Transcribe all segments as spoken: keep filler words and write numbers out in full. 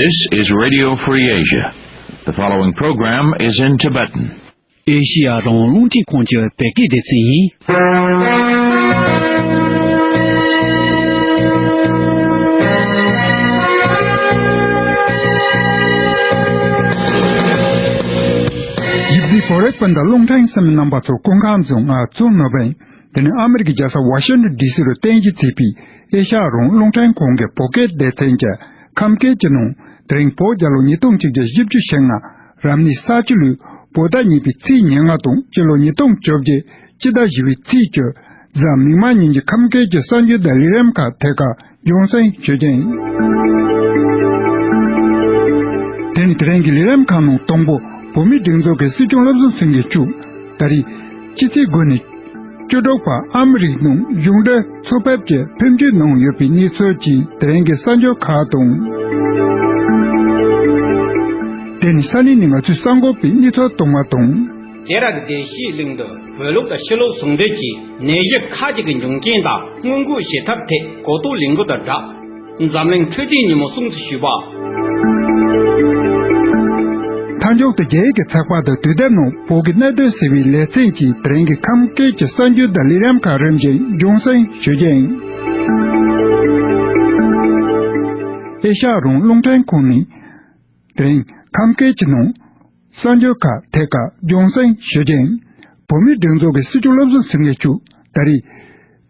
This is Radio Free Asia. The following program is in Tibetan. ཨེ་ཤི་ཡ་རང་དབང་རླུང་འཕྲིན་ཁང་གི་བོད་སྐད་སྡེ་ཚན་ཡིན། ཡིག་གཟུགས་པོ་རེག་པན་དང་རླུང་འཕྲིན་གསན་མི་རྣམ་པ་ཚོ་སྐུ་ཁམས་བཟང་། ང་ཚོ་ནོར་བུ་ཡིན། དེ་ནི་ཨ་མི་རི་ཀའི་རྒྱལ་ས་ཝ་ཤིང་ཊོན་ཌི་སི་རུ་རྟེན་གཞི་བྱས་པའི་ཨེ་ཤ་ཡ་རང་དབང་རླུང་འཕྲིན་ཁང་གི་བོད་སྐད་སྡེ་ཚན་གྱི་ཁམས་སྐད་ཀྱི་ནང་། དེ་རིང་བོད་རྒྱལ་ལོ་ཉིས་སྟོང་གཅིག་བརྒྱ་བཞི་བཅུ་ཞེ་ལྔ། རབ་གནས་ས་བྱི་ལོའི་བོད་ཟླ་གཉིས་པའི་ཚེས་ཉེར་ལྔ་དང་སྤྱི་ལོ་ཉིས་སྟོང་བཅོ་བརྒྱད་སྤྱི་ཟླ་བཞི་པའི་ཚེས་བཅུ། གཟའ་མིག་དམར་ཉིན་གྱི་ཁམས་སྐད་ཀྱི་གསར་འགྱུར་དང་ལས་རིམ་ཁག་ཐད་ཀར་རྒྱང་སྲིང་ཞུ་རྒྱུ་ཡིན། དེ་ནི་དེ་རིང་གི་ལས་རིམ་ཁག་ནང་དང་པོ། བོད་མིའི་སྒྲིག་འཛུགས་ཀྱི་སྲིད་སྐྱོང་བློ་བཟང་སེང་གེ་མཆོག་ད་རེས་ཕྱི་ཚེས་དགུ་ནས་བཅུ་དྲུག་བར་ཨ་མི་རི་ཀའི་ནང་གཞུང་འབྲེལ་ཚོགས་ཕེབས་ཀྱིས་ཕེབས་འབྱོར་གནང་ཡོད་པའི་གནས་ཚུལ་གྱི་དེ་རིང་གི་གསར་འགྱུར་ཁག་དང་། དེ་ནི་ས་གནས་ནས་ང་ཚོའི་གསར་འགོད་པས་གནས་ཚུལ་བཏང་བ་དང་། དེ་ར་གི་བདེ་སྐྱིད་གླིང་དུ་བོད་ལུགས་དང་ཕྱི་ལུགས་ཟུང་འབྲེལ་གྱིས་ནད་གཞི་ཁག་ཅིག་གི་འབྱུང་རྐྱེན་དང་སྔོན་འགོག་བྱེད་ཐབས་ཐད་གོ་རྟོགས་ལས་འགུལ་དང་སྦྲགས། འཛམ་གླིང་འཕྲོད་བསྟེན་ཉིན་མོ་སྲུང་བརྩི་ཞུས་པ། མཐའ་མཇུག་ཏུ་རྒྱ་ཡིག་གི་ཚགས་པར་དུ་དུས་དེབ་ནང་བོད་ཀྱི་གནད་དོན་ཟེར་བའི་ལེ་ཚན་གྱིས་དེ་རིང་གི་ཁམས་སྐད་ཀྱི་གསར་འགྱུར་དང་ལས་རིམ་ཁག་རིམ་བཞིན་རྒྱང་སྲིང་ཞུ་རྒྱུ་ཡིན། ཨེ་ཤ་ཡ་རང་དབང་རླུང་འཕྲིན་ཁང་ནས་དེ་རིང་ཁམས་སྐད་ཀྱི་ནང་། གསར་འགྱུར་ཁག་ཐད་ཀར་རྒྱང་སྲིང་ཞུ་རྒྱུ་ཡིན། བོད་མིའི་སྒྲིག་འཛུགས་ཀྱི་སྲིད་སྐྱོང་བློ་བཟང་སེང་གེ་མཆོག་ད་རེས་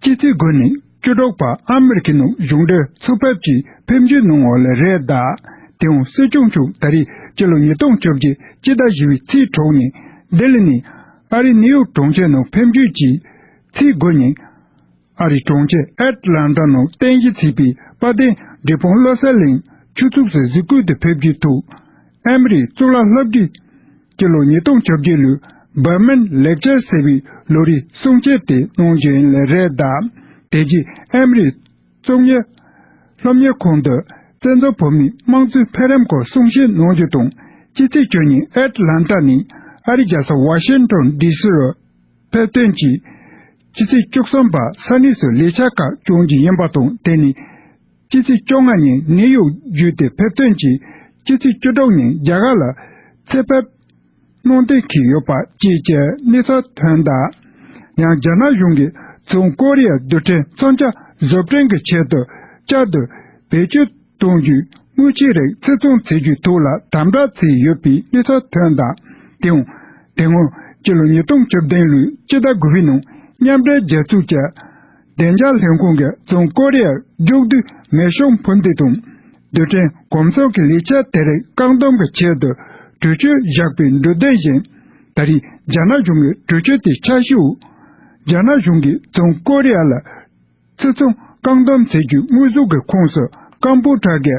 ཕྱི་ཚེས་དགུ་ནས་བཅུ་དྲུག་བར་ཨ་མི་རི་ཀའི་ནང་གཞུང་འབྲེལ་ཚོགས་ཕེབས་ཀྱིས་ཕེབས་འབྱོར་གནང་བ་ལ་རེད་གདའ། དེའང་སྲིད་སྐྱོང་མཆོག་ད་རེས་སྤྱི་ལོ་ཉིས་སྟོང་བཅོ་བརྒྱད་སྤྱི་ཟླ་བཞི་པའི་ཚེས་དྲུག་ཉིན་ལྡི་ལི་ནས་ཨ་རིའི་ནིའུ་ཡོག་གྲོང་ཁྱེར་ནང་ཕེབས་འབྱོར་གྱིས། ཚེས་དགུ་ཉིན། ཨ་རིའི་གྲོང་ཁྱེར་ཨེཊ་ལན་ཊ་ནང་རྟེན་གཞི་བྱས་པའི་དཔལ་ལྡན་འབྲས་སྤུངས་བློ་གསལ་གླིང་ཆོས་ཚོགས་སུ་གཟིགས་སྐོར་དུ་ཕེབས་རྒྱུའི་ཐོག་ཨ་མི་རིའི་གཙུག་ལག་སློབ་གྲྭས་སྤྱི་ལོ་ཉིས་སྟོང་བཅོ་བརྒྱད་ལོའི་Burman Lecture ཟེར་བའི་ལོ་རེའི་གསུང་བཤད་དེ་གནང་རྒྱུ་ཡིན་ལེ་རེད་གདའ། དེ་རྗེས་ཨ་མི་རིའི་རྩོམ་ཡིག་སློབ་གཉེར་ཁང་དུ་བཙན་བྱོལ་བོད་མིའི་དམངས་གཙོའི་འཕེལ་རིམ་སྐོར་གསུང་བཤད་གནང་རྒྱུ་དང་། སྤྱི་ཚེས་བཅུ་ཉིན་ཨེཊ་ལན་ཊ་ནས་ཨ་རིའི་རྒྱལ་ས་ཝ་ཤིང་ཊོན་ཌི་སི་རུ་ཕེབས་ཐོན་གྱིས། སྤྱི་ཚེས་བཅུ་གསུམ་པར་ས་གནས་སུ་ལས་འཆར་ཁག་སྐྱོང་རྒྱུ་ཡིན་པ་དང་། དེ་ནི་སྤྱི་ཚེས་བཅོ་ལྔ་ཉིན་ནིའུ་ཡོག་བརྒྱུད་དེ་ཕེབས་ཐོན་གྱིས། སྤྱི་ཚེས་བཅུ་དྲུག་ཉིན་རྒྱ་གར་ལ་ཆེད་ཕེབས་གནང་འདོད་ཀྱི་ཡོད་པ་བཅས་ཀྱི་གནས་ཚུལ་ཐོན་གདའ། ཡང་རྒྱ་ནག་གཞུང་གིས་བྱང་ཀོ་རི་ཡའི་རྡུལ་ཕྲན་མཚོན་ཆ་བཟོ་སྐྲུན་གྱི་ཆེད་དུ་བསྐྱར་དུ་བེད་སྤྱོད་གཏོང་རྒྱུའི་དངུལ་ཆས་རིགས་ཕྱིར་ཚོང་བྱེད་རྒྱུའི་ཐོག་ལ་དམ་དྲག་བྱས་ཡོད་པའི་གནས་ཚུལ་ཐོན་གདའ། དེའང་དེ་སྔོན་སྤྱི་ལོ་ཉིས་སྟོང་བཅུ་བདུན་ལོའི་སྤྱི་ཟླ་དགུ་པའི་ནང་མཉམ་འབྲེལ་རྒྱལ་ཚོགས་ཀྱི་བདེ་འཇགས་ལྷན་ཁང་གིས་བྱང་ཀོ་རི་ཡའི་མཇུག་བསྡུའི་མེ་ཤོག་འཕུར་མདེལ་དང་རྡུལ་ཕྲན་གོམ་གསུམ་གྱི་ལས་འཆར་དེ་རིགས་བཀག་སྡོམ་གྱི་ཆེད་དུ་གྲོས་ཆོད་བཞག་པའི་འབྲུ་དོན་བཞིན། ད་རེས་རྒྱ་ནག་གཞུང་གི་གྲོས་ཆོད་དེ་ཆ་ཤས་འོག་རྒྱ་ནག་གཞུང་གིས་བྱང་ཀོ་རི་ཡ་ལ་ཕྱིར་ཚོང་བཀག་སྡོམ་བྱེད་རྒྱུའི་དངོས་ཟོག་གི་ཁོངས་སུ་ཀམ་པུ་ཊ་གི་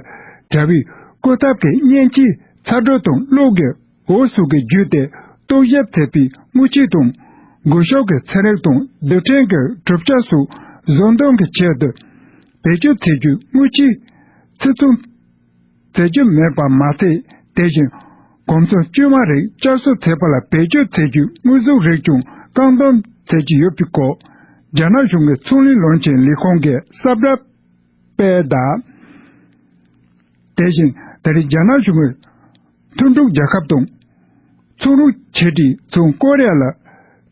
རྒྱལ་བའི་སྐུ་ཐང་གི་མཉེན་ཆས་ཚ་དྲོད་དང་གློག་གི་འོད་སོགས་ཀྱི་བརྒྱུད་དེ་རྟོག་ཞིབ་བྱས་པའི་དངུལ་ཆས་དང་། སྒོ་ཤུགས་ཀྱི་ཚན་རིག་དང་རྡུལ་ཕྲན་གྱི་གྲུབ་ཆ་སོགས་བཟོ་འདོན་གྱི་ཆེད་དུ་བེད་སྤྱོད་བྱེད་རྒྱུའི་དངུལ་ཆས་ཕྱིར་ཚོང་བྱེད་རྒྱུ་མེད་པ་མ་ཚད། དེ་བཞིན་གོམ་ཚོང་དཀྱུས་མ་རིགས་བསྐྱར་གསོ་བྱེད་པ་ལ་བེད་སྤྱོད་བྱེད་རྒྱུའི་དངོས་ཟོག་རིགས་ཀྱང་བཀག་སྡོམ་བྱེད་ཀྱི་ཡོད་པའི་སྐོར་རྒྱ་ནག་གཞུང་གི་ཚོང་ལས་བློན་ཆེན་ལས་ཁུངས་ཀྱིས་གསལ་བསྒྲགས་སྤེལ་གདའ། དེ་བཞིན་ད་རེས་རྒྱ་ནག་གཞུང་གི་མཐུན་གྲོགས་རྒྱལ་ཁབ་དང་། ཚོང་རོགས་ཆེ་གྲས་བྱང་ཀོ་རི་ཡ་ལ་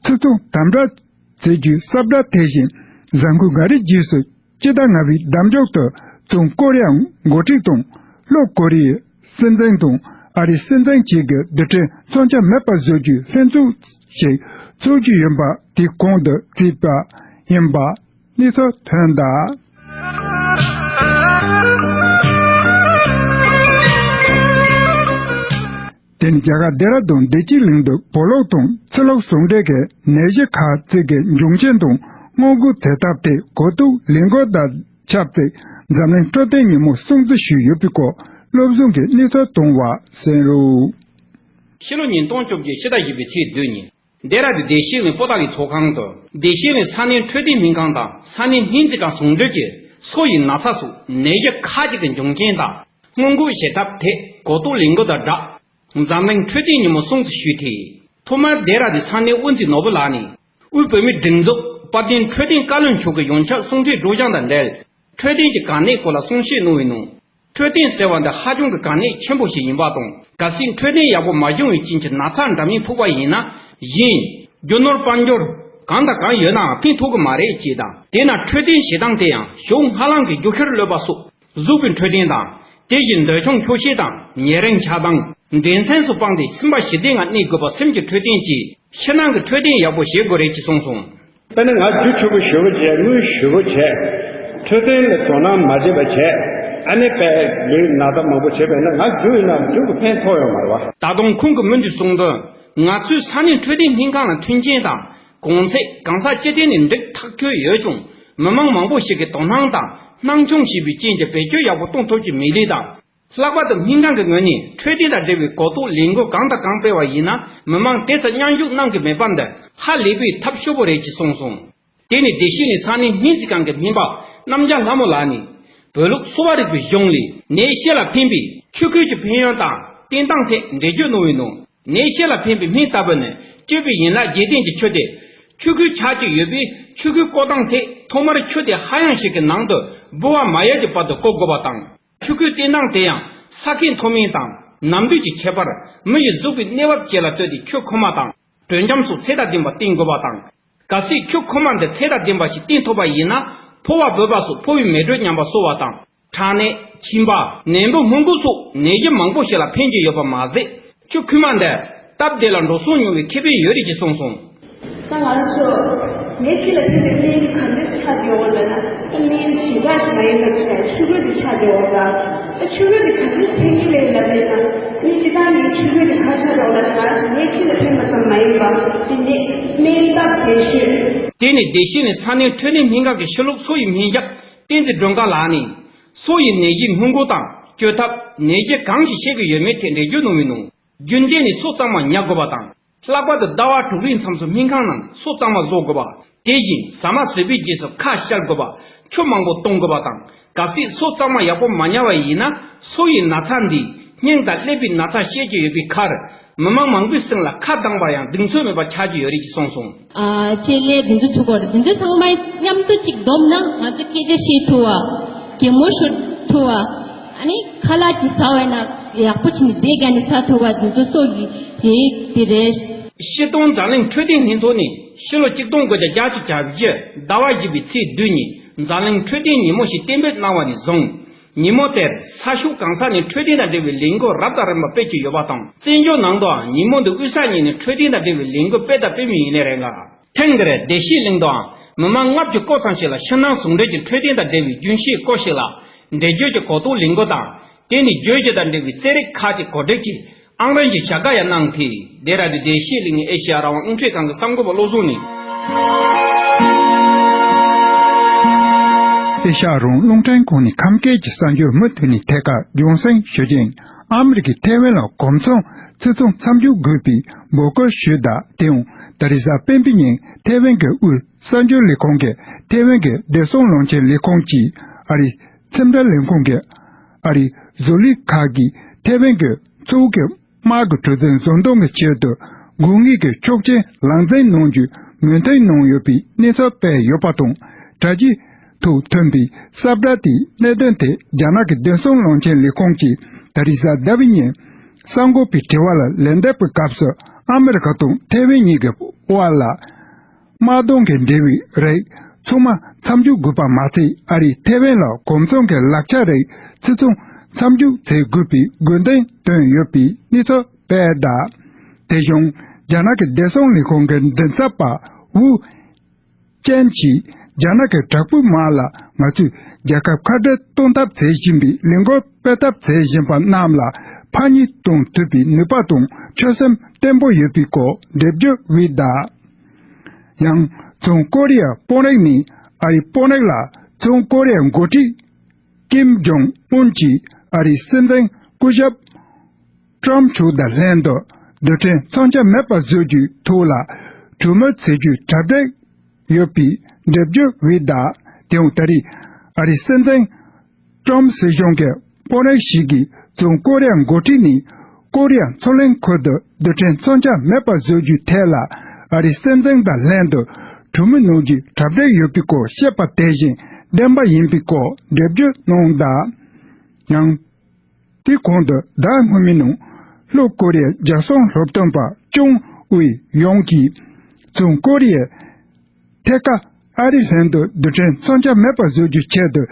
ཕྱིར་ཚོང་དམ་དྲག་བྱེད་རྒྱུའི་གསལ་བསྒྲགས་དེ་བཞིན་གཟའ་འཁོར་འགའ་རེའི་རྗེས་སུ་སྤྱི་ཟླ་ལྔ་པའི་ཟླ་མཇུག་ཏུ་བྱང་ཀོ་རི་ཡ་འགོ་ཁྲིད་དང་ལྷོ་ཀོ་རི་ཡའི་སྲིད་འཛིན་དང་ཨ་རིའི་སྲིད་འཛིན་བཅས་ཀྱི་རྡུལ་ཕྲན་མཚོན་ཆ་མེད་པ་བཟོ་རྒྱུའི་ལྷན་ཚོགས་ཤིག་འཚོགས་རྒྱུ་ཡིན་པ་དེའི་གོང་དུ་བརྩིས་པ་ཡིན་པ་གནས་ཚུལ་ཐོན་གདའ། དེ་ནི་རྒྱ་གར་ལྡེ་ར་ལྡུན་བདེ་སྐྱིད་གླིང་དུ་བོད་ལུགས་དང་ཕྱི་ལུགས་ཟུང་འབྲེལ་གྱི་ནད་གཞི་ཁག་ཅིག་གི་འབྱུང་རྐྱེན་དང་སྔོན་འགོག་བྱེད་ཐབས་ཐད་གོ་རྟོགས་ལས་འགུལ་དང་ཆབས་ཅིག་འཛམ་གླིང་འཕྲོད་བསྟེན་ཉིན་མོ་སྲུང་བརྩི་ཞུས་ཡོད་པའི་སྐོར་བློ་བཟང་གིས་གནས་ཚུལ་བཏང་བ་གསན་རོགས། ཕྱི་ལོ་ཉིས་སྟོང་བཅོ་བརྒྱད་ཕྱི་ཟླ་བཞི་པའི་ཚེས་བདུན་ཉིན། ལྡེ་ར་ལྡུན་བདེ་སྐྱིད་གླིང་པོ་ཏཱ་ལའི་ཚོགས་ཁང་དུ་བདེ་སྐྱིད་གླིང་ས་གནས་འཕྲོད་བསྟེན་སྨན་ཁང་དང་ས་གནས་སྨན་རྩིས་ཁང་ཟུང་འབྲེལ་གྱིས་སོ་ཡི་ན་ཚ་སོགས་ནད་གཞི་ཁག་ཅིག་གི་འབྱུང་རྐྱེན་དང་སྔོན་འགོག་བྱེད་ཐབས་ཐད་གོ་རྟོགས་ལས་འགུལ་དང་སྦྲགས། འཛམ་གླིང་འཕྲོད་བསྟེན་ཉིན་མོ་སྲུང་བརྩི་ཞུས་ཏེ། ཐོག་མར་ལྡེ་ར་ལྡུན་ས་གནས་དབུ་འཛིན་ནོར་བུ་ལགས་ནས་དབུས་བོད་མིའི་སྒྲིག་འཛུགས་དཔལ་ལྡན་འཕྲོད་བསྟེན་བཀའ་བློན་མཆོག་གི་ཡོངས་ཁྱབ་གསུང་ཆོས་སྒྲོག་སྦྱང་དང་འབྲེལ་འཕྲོད་བསྟེན་གྱི་གལ་གནད་སྐོར་ལ་གསུང་བཤད་གནང་བའི་ནང་། འཕྲོད་བསྟེན་ཟེར་བ་འདི་ཧ་ཅང་གི་གལ་གནད་ཆེན་པོ་ཞིག་ཡིན་པ་དང་། གལ་སྲིད་འཕྲོད་བསྟེན་ཡག་པོ་མ་བྱུང་བའི་རྐྱེན་གྱིས་ན་ཚ་འདྲ་མིན་ཕོག་པ་ཡིན་ན། གཞན་རྒྱུ་ནོར་དཔལ་འབྱོར་གང་དང་གང་ཡོད་ནའང་ཕན་ཐོགས་ཀྱི་མ་རེད་ཅེས་དང་། དེས་ན་འཕྲོད་བསྟེན་བྱེད་སྟངས་དེ་ཡང་ཞོགས་སྔ་ལངས་ཀྱི་རྒྱུ་ཤར་གློད་པ་སོགས་གཟུགས་པོའི་འཕྲོད་བསྟེན་དང་། དེ་བཞིན་འདོད་ཆུང་འཁྱོག་བཤད་དང་ཉེ་རིང་ཆགས་སྡང་འགྲན་སེམས་སུ་སྤངས་ཏེ་སེམས་པ་ཞི་བདེ་ངང་གནས་དགོས་པ་སེམས་ཀྱི་འཕྲོད་བསྟེན་གྱིས་ཕྱི་ནང་གི་འཕྲོད་བསྟེན་ཡག་པོ་བྱེད་དགོས་རེད་ཅེས་གསུངས་སོང་། དཔེར་ན་ང་རྒྱུ་ཕྱུག་པོ་ཞེ་པོ་བྱས། དངུལ་ཞེ་པོ་བྱས། འཕྲོད་བསྟེན་ལ་དོ་སྣང་མ་བྱེད་པ་བྱས། ཨ་ནི་དཔེ་ལུས་ན་ཚ་མང་པོ་བྱས་པས་ན་ང་རྒྱུ་ཡིན་ན་རྒྱུ་གི་ཕན་ཐོགས་ཡོད་མ་རེད་བ། ད་དུང་ཁོང་གིས་མུ་མཐུད་གསུངས་དོན། ང་ཚོའི་ས་གནས་འཕྲོད་བསྟེན་སྨན་ཁང་ལ་མཐུན་རྐྱེན་དང་གོང་ཚད་གང་ས་ཅི་ཐད་ནས་འགྲིག་ཐག་ཆོད་ཡོད་ཀྱང་། མི་མང་མང་པོ་ཞིག་གིས་དོ་སྣང་དང་སྣང་ཆུང་བྱས་པའི་རྐྱེན་གྱིས་བེད་སྤྱོད་ཡག་པོ་གཏོང་ཐུབ་ཀྱི་མེད་ལུགས་དང་། ལྷག་པར་དུ་སྨན་ཁང་གི་ངོས་ནས་འཕྲོད་བསྟེན་དང་འབྲེལ་བའི་གོ་རྟོགས་ལས་འགུལ་གང་དང་གང་སྤེལ་བ་ཡིན་ན། མི་མང་དེ་ཚོ་མཉམ་ཞུགས་གནང་གི་མེད་པ་འདི་ཧ་ལས་པའི་ཐབས་སྐྱོ་པོ་རེད་ཅེས་གསུངས་སོང་། དེ་ནས་བདེ་སྐྱིད་ནས་ས་གནས་སྨན་རྩིས་ཁང་གི་སྨན་པ་རྣམ་རྒྱལ་ལྷ་མོ་ལགས་ནས། བོད་ལུགས་གསོ་བ་རིག་པའི་གཞུང་ལས་ནད་གཞི་ལ་ཕན་པའི་ཆུ་ཁོལ་གྱི་ཕན་ཡོན་དང་བསྟེན་སྟངས་ཐད་འགྲེལ་བརྗོད་གནང་བའི་ནང་། ནད་གཞི་ལ་ཕན་པའི་སྨན་ལྟ་བུ་ནི་སྤྱོད་པའི་ཡན་ལག་བརྒྱད་ལྡན་གྱི་ཆུ་སྟེ། ཆུ་ཁོལ་ཆགས་ཀྱི་ཡོད་པས་ཆུ་ཁོལ་བསྐོལ་སྟངས་ཐད་ཐོག་མར་ཆུ་དེ་ཧ་ཡང་ཞིག་གི་ནང་དུ་ལྦུ་བ་མ་ཡལ་གྱི་བར་དུ་བསྐོལ་དགོས་པ་དང་། ཆུ་ཁོལ་བསྟེན་སྟངས་དེ་ཡང་ས་ཁའི་མཐོ་དམན་དང་ནམ་དུས་ཀྱི་ཁྱད་པར། མི་ཡི་གཟུགས་པོའི་གནས་བབ་བཅས་ལ་ལྟོས་ཏེ་ཆུ་ཁོལ་མ་དང་དྲོད་འཇམ་སོགས་ཚད་དང་ལྡན་པ་བསྟེན་དགོས་པ་དང་། གལ་སྲིད་ཆུ་ཁོལ་མ་འདི་ཚད་དང་ལྡན་པ་ཞིག་བསྟེན་ཐུབ་པ་ཡིན་ན། ཕོ་བ་སྦུད་པ་སོགས་ཕོ་བའི་མེ་དྲོད་ཉམས་པ་གསོ་བ་དང་། ཁྲག་ནད། མཆིན་པ། ནད་འབུ་སྔོན་འགོག་སོགས་ནད་གཞི་མང་པོ་ཞིག་ལ་ཕན་གྱི་ཡོད་པ་མ་ཟད། ཆུ་ཁོལ་མ་འདི་སྟབས་བདེ་ལ་འགྲོ་སོང་ཉུང་བའི་ཁེ་ཕན་ཡོད་རེད་ཅེས་གསུངས་སོང་། ད་ང་རང་ཚོ་ནད་གཞི་ལ་ཕན་པའི་སྨན་ག་འདྲ་ཆགས་ཡོད་ལབ་ན། ད་སྨན་ཞིམ་ཁ་ཞིག་མ་ཡིན་པ་བྱས་ཆུ་ཁོལ་དེ་ཆགས་ཡོད་ལ། ད་ཆུ་ཁོལ་དེ་ག་འདྲ་ཕན་གྱི་རེད་ལབ་ན། ནི་སྤྱིར་བཏང་ནི་ཆུ་ཁོལ་དེ་ག་ཆགས་ཡོད་ལབ་ན། ང་རང་ཚོ་ནད་གཞི་ལ་ཕན་པ་ཙམ་མ་ཡིན་པ་དེ་ནི་སྨན་སྟབས་བདེ་ཤོས། དེ་ནི་བདེ་སྐྱིད་ནས་ས་གནས་འཕྲོད་བསྟེན་སྨན་ཁང་གི་ཕྱི་ལུགས་སོ་ཡི་སྨན་ཞབས་བསྟན་འཛིན་སྒྲོལ་དཀར་ལགས་ནས། སོ་ཡི་ནད་གཞིའི་སྔོན་འགོག་དང་བཅོས་ཐབས། ནད་གཞི་གང་ཞིག་བཤད་ཀྱི་ཡོད་མེད་ཐད་འགྲེལ་བརྗོད་གནང་བའི་ནང་། རྒྱུན་གཏན་ནས་སོ་གཙང་མ་ཉར་དགོས་པ་དང་། ལྷག་པར་དུ་ཟླ་བ་དྲུག་རིང་མཚམས་སུ་སྨན་ཁང་ནང་སོ་གཙང་མ་བཟོ་དགོས་པ། དེ་བཞིན་ཟ་མ་ཟོས་པའི་རྗེས་སུ་ཁ་བཤལ་དགོས་པ། ཆུ་མང་པོ་གཏོང་དགོས་པ་དང་། གལ་སྲིད་སོ་གཙང་མ་ཡག་པོ་མ་ཉར་བ་ཡིན་ན། སོ་ཡི་ན་ཚ་འདིས་སྙིང་དང་ཀླད་པའི་ན་ཚ་བཤད་ཀྱི་ཡོད་པའི་ཁར། མི་མང་མང་པོའི་སེམས་ལ་ཁ་གདངས་པར་ཡང་གདེང་ཚོད་མེད་པ་ཆགས་ཀྱི་ཡོད་རེད་ཅེས་གསུངས་སོང་། ཨ་ཅེ་ལེ་དེ་ཚོ་ཐུག་གོ་རེད། དེ་ཚོ་ཚང་མ་མཉམ་དུ་གཅིག་བསྡོམས་ན་ང་ཚོ་སྐད་ཆ་བཤད་ཐུབ་བ། གད་མོ་ཤོར་ཐུབ་བ། ཨ་ནི་ཁ་ལག་ཅིག་ཟ་བས་ན་ཡག་པོ་བྱས་ནས་བསྡད་རྒྱ་ནས་ཟ་ཐུབ་པ་འདི་ཚོ་སོགས་ཀྱི་དེ་དེ་རེད། སྤྱིར་བཏང་འཛམ་གླིང་འཕྲོད་བསྟེན་ལྷན་ཚོགས་ནས་ཕྱི་ལོ་ཆིག་སྟོང་དགུ་བརྒྱ་བརྒྱད་ཅུ་གྱ་བཞི་ཟླ་བ་བཞི་པའི་ཚེས་བདུན་ཉིན་འཛམ་གླིང་འཕྲོད་བསྟེན་ཉིན་མོ་ཞིག་གཏན་འབེབས་གནང་བ་ནས་བཟུང་། ཉིན་མོ་དེར་ས་ཕྱོགས་གང་ས་ནས་འཕྲོད་བསྟེན་དང་འབྲེལ་བའི་ལས་འགུལ་རབ་དང་རིམ་པ་སྤེལ་གྱི་ཡོད་པ་དང་། བཙན་བྱོལ་ནང་དུའང་ཉིན་མོ་འདི་དབུས་ས་གཉིས་ནས་འཕྲོད་བསྟེན་དང་འབྲེལ་བའི་ལས་འགུལ་སྤེལ་དང་སྤེལ་མུས་ཡིན་ནི་རེད་ལ། ཐེངས་འདིར་བདེ་སྐྱིད་གླིང་དུའང་མི་མང་ལྔ་བཅུ་སྐོར་ཙམ་ཞིག་ལ་ཕྱི་ནང་ཟུང་འབྲེལ་གྱིས་འཕྲོད་བསྟེན་དང་འབྲེལ་བའི་རྒྱུན་ཤེས་སྐོར་ཞིག་ལ་འགྲེལ་བརྗོད་ཀྱི་གོ་རྟོགས་ལས་འགུལ་དང་། དེ་ནི་བརྗོད་གཞི་དང་འབྲེལ་བའི་རྩེད་རིགས་ཁག་ཅིག་གོ་སྒྲིག་གིས་ཨང་རིམ་གྱི་བྱ་དགའ་ཡང་གནང་སྟེ། ལྡེ་ར་ལྡུན་བདེ་སྐྱིད་གླིང་ཨེ་ཤེ་ཡ་རང་དབང་རླུང་འཕྲིན་ཁང་གི་གསར་འགོད་པ་བློ་བཟང་ནས། ཨེ་ཤེ་ཡ་རང་དབང་རླུང་འཕྲིན་ཁང་ནས་ཁམས་སྐད་ཀྱི་གསར་འགྱུར་མུ་མཐུད་ནས་ཐད་ཀར་རྒྱང་སྲིང་ཞུ་རྒྱུ་ཡིན། ཨ་མི་རི་ཀས་ཐེ་ཝན་ལ་གོམ་ཚོང་ཚིག་མཚོན་མཚམས་འཇོག་དགོས་པའི་འབོད་སྐུལ་ཞུས་གདའ། དེའང་ད་རེས་གཟའ་སྤེན་པའི་ཉིན་ཐེ་ཝན་གྱི་དབུས་གསར་འགྱུར་ལས་ཁང་གིས་ཐེ་ཝན་གྱི་བདེ་སྲུང་བློན་ཆེན་ལས་ཁུངས་ཀྱིས་ཨ་རིའི་ཁྲིམས་དྲང་ལས་ཁུངས་ཀྱིས་ཨ་རིའི་བཟོ་ལས་ཁག་གིས་ཐེ་ཝན་གྱི་མཚོ་ཁུག་གི་དམག་གི་གྲུ་གཟིངས་བཟོ་འདོན་གྱི་ཆེད་དུ་དགོས་ངེས་ཀྱི་ཆོག་མཆན་ལག་འཛིན་གནང་རྒྱུའི་མོས་མཐུན་གནང་ཡོད་པའི་གནས་ཚུལ་སྤེལ་ཡོད་པ་དང་། དྲ་རྒྱའི་ཐོག་ཐོན་པའི་གསལ་བསྒྲགས་དེའི་གནད་དོན་དེ་རྒྱ་ནག་གི་བདེ་སྲུང་བློན་ཆེན་ལས་ཁུངས་ཀྱིས་ད་རེས་གཟའ་ཟླ་བའི་ཉིན་གསར་འགོད་པའི་དྲི་བ་ལ་ལན་འདེབས་ཀྱི་སྐབས་སུ་ཨ་མི་རི་ཁ་དང་ཐེ་ཝན་གཉིས་ཀྱི་དབར་ལ། དམག་དོན་གྱི་འབྲེལ་བའི་རིགས་ཚང་མ་མཚམས་འཇོག་དགོས་པ་མ་ཚད། ཨ་རིས་ཐེ་ཝན་ལ་གོམ་ཚོང་གི་ལག་ཆ་རིགས་ཚིག་མཚོན་མཚམས་འཇོག་བྱེད་དགོས་པའི་དགོས་འདུན་བཏོན་ཡོད་པའི་གནས་ཚུལ་སྤེལ་གདའ། དེ་བཞིན་རྒྱ་ནག་གི་བདེ་སྲུང་ལས་ཁུངས་ཀྱི་མགྲིན་ཚབ་པ་ཝུ་ཅན་གྱིས་རྒྱ་ནག་གི་དྲག་པོའི་དམག་ལ་ང་ཚོས་རྒྱལ་ཁབ་ཁ་བྲལ་གཏོང་ཐབས་བྱེད་བཞིན་པའི་ལས་འགུལ་སྤེལ་ཐབས་བྱེད་བཞིན་པ་རྣམས་ལ་ཕར་ཉེས་གཏོང་ཐུབ་པའི་ནུས་པ་དང་ཆོད་སེམས་བརྟན་པོ་ཡོད་པའི་སྐོར་འགྲེལ་བརྗོད་བྱས་གདའ། ཡང་བྱང་ཀོ་རི་ཡ་དཔོན་རིགས་ནས་ཨ་རིའི་དཔོན་རིགས་ལ་བྱང་ཀོ་རི་ཡའི་འགོ་ཁྲིད་ཀིམ་ཇོང་ཨུན་གྱིས་ཨ་རིའི་སྲིད་འཛིན་སྐུ་ཞབས་ཀྲམ་མཆོག་དང་ལྷན་དུ་རྡུལ་ཕྲན་མཚོན་ཆ་མེད་པ་བཟོ་རྒྱུའི་ཐོག་ལ་གྲོས་མོལ་བྱེད་རྒྱུའི་གྲ་སྒྲིག་ཡོད་པའི་འགྲེལ་བརྗོད་བྱས་གདའ། དེའང་ད་རེས་ཨ་རིའི་སྲིད་འཛིན་ཀྲམ་སྲིད་གཞུང་གི་དཔོན་རིགས་ཤིག་གིས་བྱང་ཀོ་རི་ཡའི་འགོ་ཁྲིད་ནས་ཀོ་རི་ཡ་མཚོ་གླིང་ཁུལ་དུ་རྡུལ་ཕྲན་མཚོན་ཆ་མེད་པ་བཟོ་རྒྱུའི་ཐད་ལ་ཨ་རིའི་སྲིད་འཛིན་དང་ལྷན་དུ་གྲོས་མོལ་གནང་རྒྱུའི་གྲ་སྒྲིག་ཡོད་པའི་སྐོར་བཤད་པ་དེ་བཞིན་བདེན་པ་ཡིན་པའི་སྐོར་འགྲེལ་བརྗོད་གནང་གདའ། ཡང་ དེའི་གོང་དུ་ཟླ་སྔོན་མའི་ནང་ལྷོ་ཀོ་རི་ཡའི་རྒྱལ་སྲུང་སློབ་སྟོན་པ་ཅུང་ཝུའེ་ཡོང་གིས་བཙོན་ཁོ་རི་ཡའི་ཐད་ཀར་ཨ་རིའི་ལྷན་དུ་རྡུལ་ཕྲན་མཚོན་ཆ་མེད་པ་བཟོ་རྒྱུའི་ཆེད་དུ་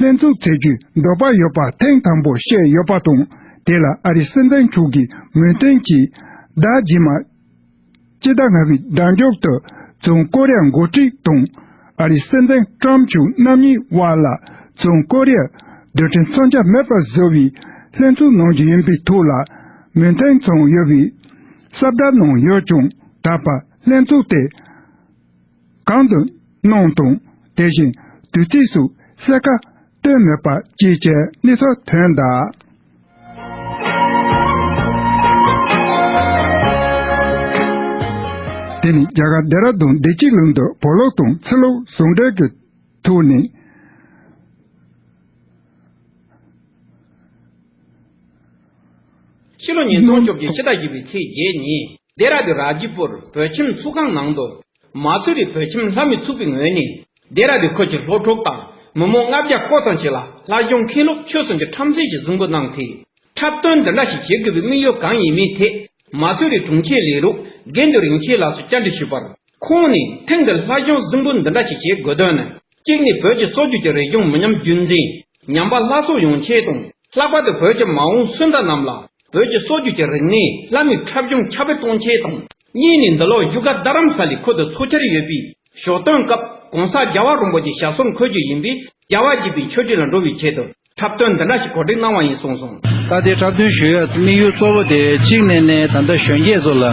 ལྷན་ཚོགས་བྱེད་རྒྱུའི་འདོད་པ་ཡོད་པ་ཐེངས་དང་པོ་བཤད་ཡོད་པ་དང་། དེ་ལ་ཨ་རིའི་སྲིད་འཛིན་མཆོག་གིས་མོས་མཐུན་གྱིས་ཟླ་རྗེས་མ་སྤྱི་ཟླ་ལྔ་པའི་ཟླ་མཇུག་ཏུ་བཙོན་ཁོ་རི་ཡ་འགོ་ཁྲིད་དང་ཨ་རིའི་སྲིད་འཛིན་ཀྲམ་མཆོག་རྣམ་གཉིས་དབར་ལ་བཙོན་ཁོ་རི་ཡ་རྡུལ་ཕྲན་མཚོན་ཆ་མེད་པར་བཟོ་བའི་ལྷན་ཚོགས་གནང་རྒྱུ་ཡིན་པའི་ཐོག་ལ་མོས་མཐུན་བྱུང་ཡོད་པའི་གསལ་བསྒྲགས་གནང་ཡོད་ཀྱང་། ད་བར་ལྷན་ཚོགས་དེ་གང་དུ་གནང་དང་། དེ་བཞིན་དུས་ཚིགས་སུ་གསལ་ཁ་བཏོན་མེད་པ་བཅས་ཀྱི་གནས་ཚུལ་ཐོན་གདའ། དེ་ནི་རྒྱ་གར་ལྡེ་ར་ལྡུན་བདེ་སྐྱིད་གླིང་དུ་བོད་ལུགས་དང་ཕྱི་ལུགས་ཟུང་འབྲེལ་གྱི་ཐོག་ནས། ཕྱི་ལོ་ཉིས་སྟོང་བཅོ་བརྒྱད་ཕྱི་ཟླ་བཞི་པའི་ཚེས་བརྒྱད་ཉིན་ལྡེ་ར་ལྡུན་ར་ཇི་པུར་བོད་ཁྱིམ་ཚོགས་ཁང་ནང་དུ། མ་སུ་རི་བོད་ཁྱིམ་ལྷ་མི་ཚོགས་པའི་ངོས་ནས་ལྡེ་ར་ལྡུན་ཁུལ་གྱི་སློབ་ཕྲུག་དང་མི་མང་ལྔ་བརྒྱ་སྐོར་ཙམ་ཞིག་ལ་སླར་བྱུང་མཁན་སློབ་ཆོས་གསུམ་གྱི་འཁྲབ་མཛད་ཀྱི་གཟིགས་འབུལ་གནང་སྟེ། འཁྲབ་སྟོན་འདི་འདྲ་ཞིག་བྱེད་དགོས་པའི་དམིགས་ཡུལ་གང་ཡིན་མིན་ཐད། མ་སུ་རི་དྲུང་ཆེ་ལས་རོགས་དགེ་འདུན་རིན་ཆེན་ལགས་སུ་བཅར་འདྲི་ཞུས་པར། ཁོང་ནས་ཐེངས་འདིར་སླར་བྱུང་གཟིགས་འབུལ་འདི་འདྲ་ཞིག་བྱེད་དགོས་དོན་ནི། གཅིག་ནི་བོད་ཀྱི་སྲོལ་རྒྱུན་གྱི་རིག་གཞུང་མི་ཉམས་རྒྱུན་འཛིན། ཉམས་པ་སླར་གསོ་ཡོང་ཆེད་དང་། ལྷག་པར་དུ་བོད་ཀྱི་མ་འོངས་སུན་ཟླ་རྣམས་ལ་བོད་ཀྱི་སྲོལ་རྒྱུན་གྱི་རིག་གནས་ལྷ་མིའི་འཁྲབ་གཞུང་ཁྱབ་སྤེལ་གཏོང་ཆེད་དང་། གཉིས་ནི་འདི་ལོ་བཞུགས་སྒར་རྡ་རམ་ས་ལའི་ཁུལ་དུ་འཚོགས་འཆར་ཡོད་པའི་ཞོ་སྟོན་སྐབས་གོང་ས་རྒྱལ་བ་རིན་པོ་ཆེ་ཞབས་སོར་འཁོད་རྒྱུ་ཡིན་པས། རྒྱལ་བ་དགྱེས་པའི་མཆོད་སྤྲིན་ལ་འགྲོ་བའི་ཆེད་དུ་འཁྲབ་སྟོན་འདི་འདྲ་ཞིག་གོ་སྒྲིག་གནང་བ་ཡིན་གསུངས་སོང་། ད་ལྟའི་འཁྲབ་སྟོན་ཞུ་ཡག་དམིགས་ཡུལ་གཙོ་བོ་དེ་གཅིག་ནས་ནས་ད་ལྟ་གཞོན་སྐྱེས་ཚོ་ལ་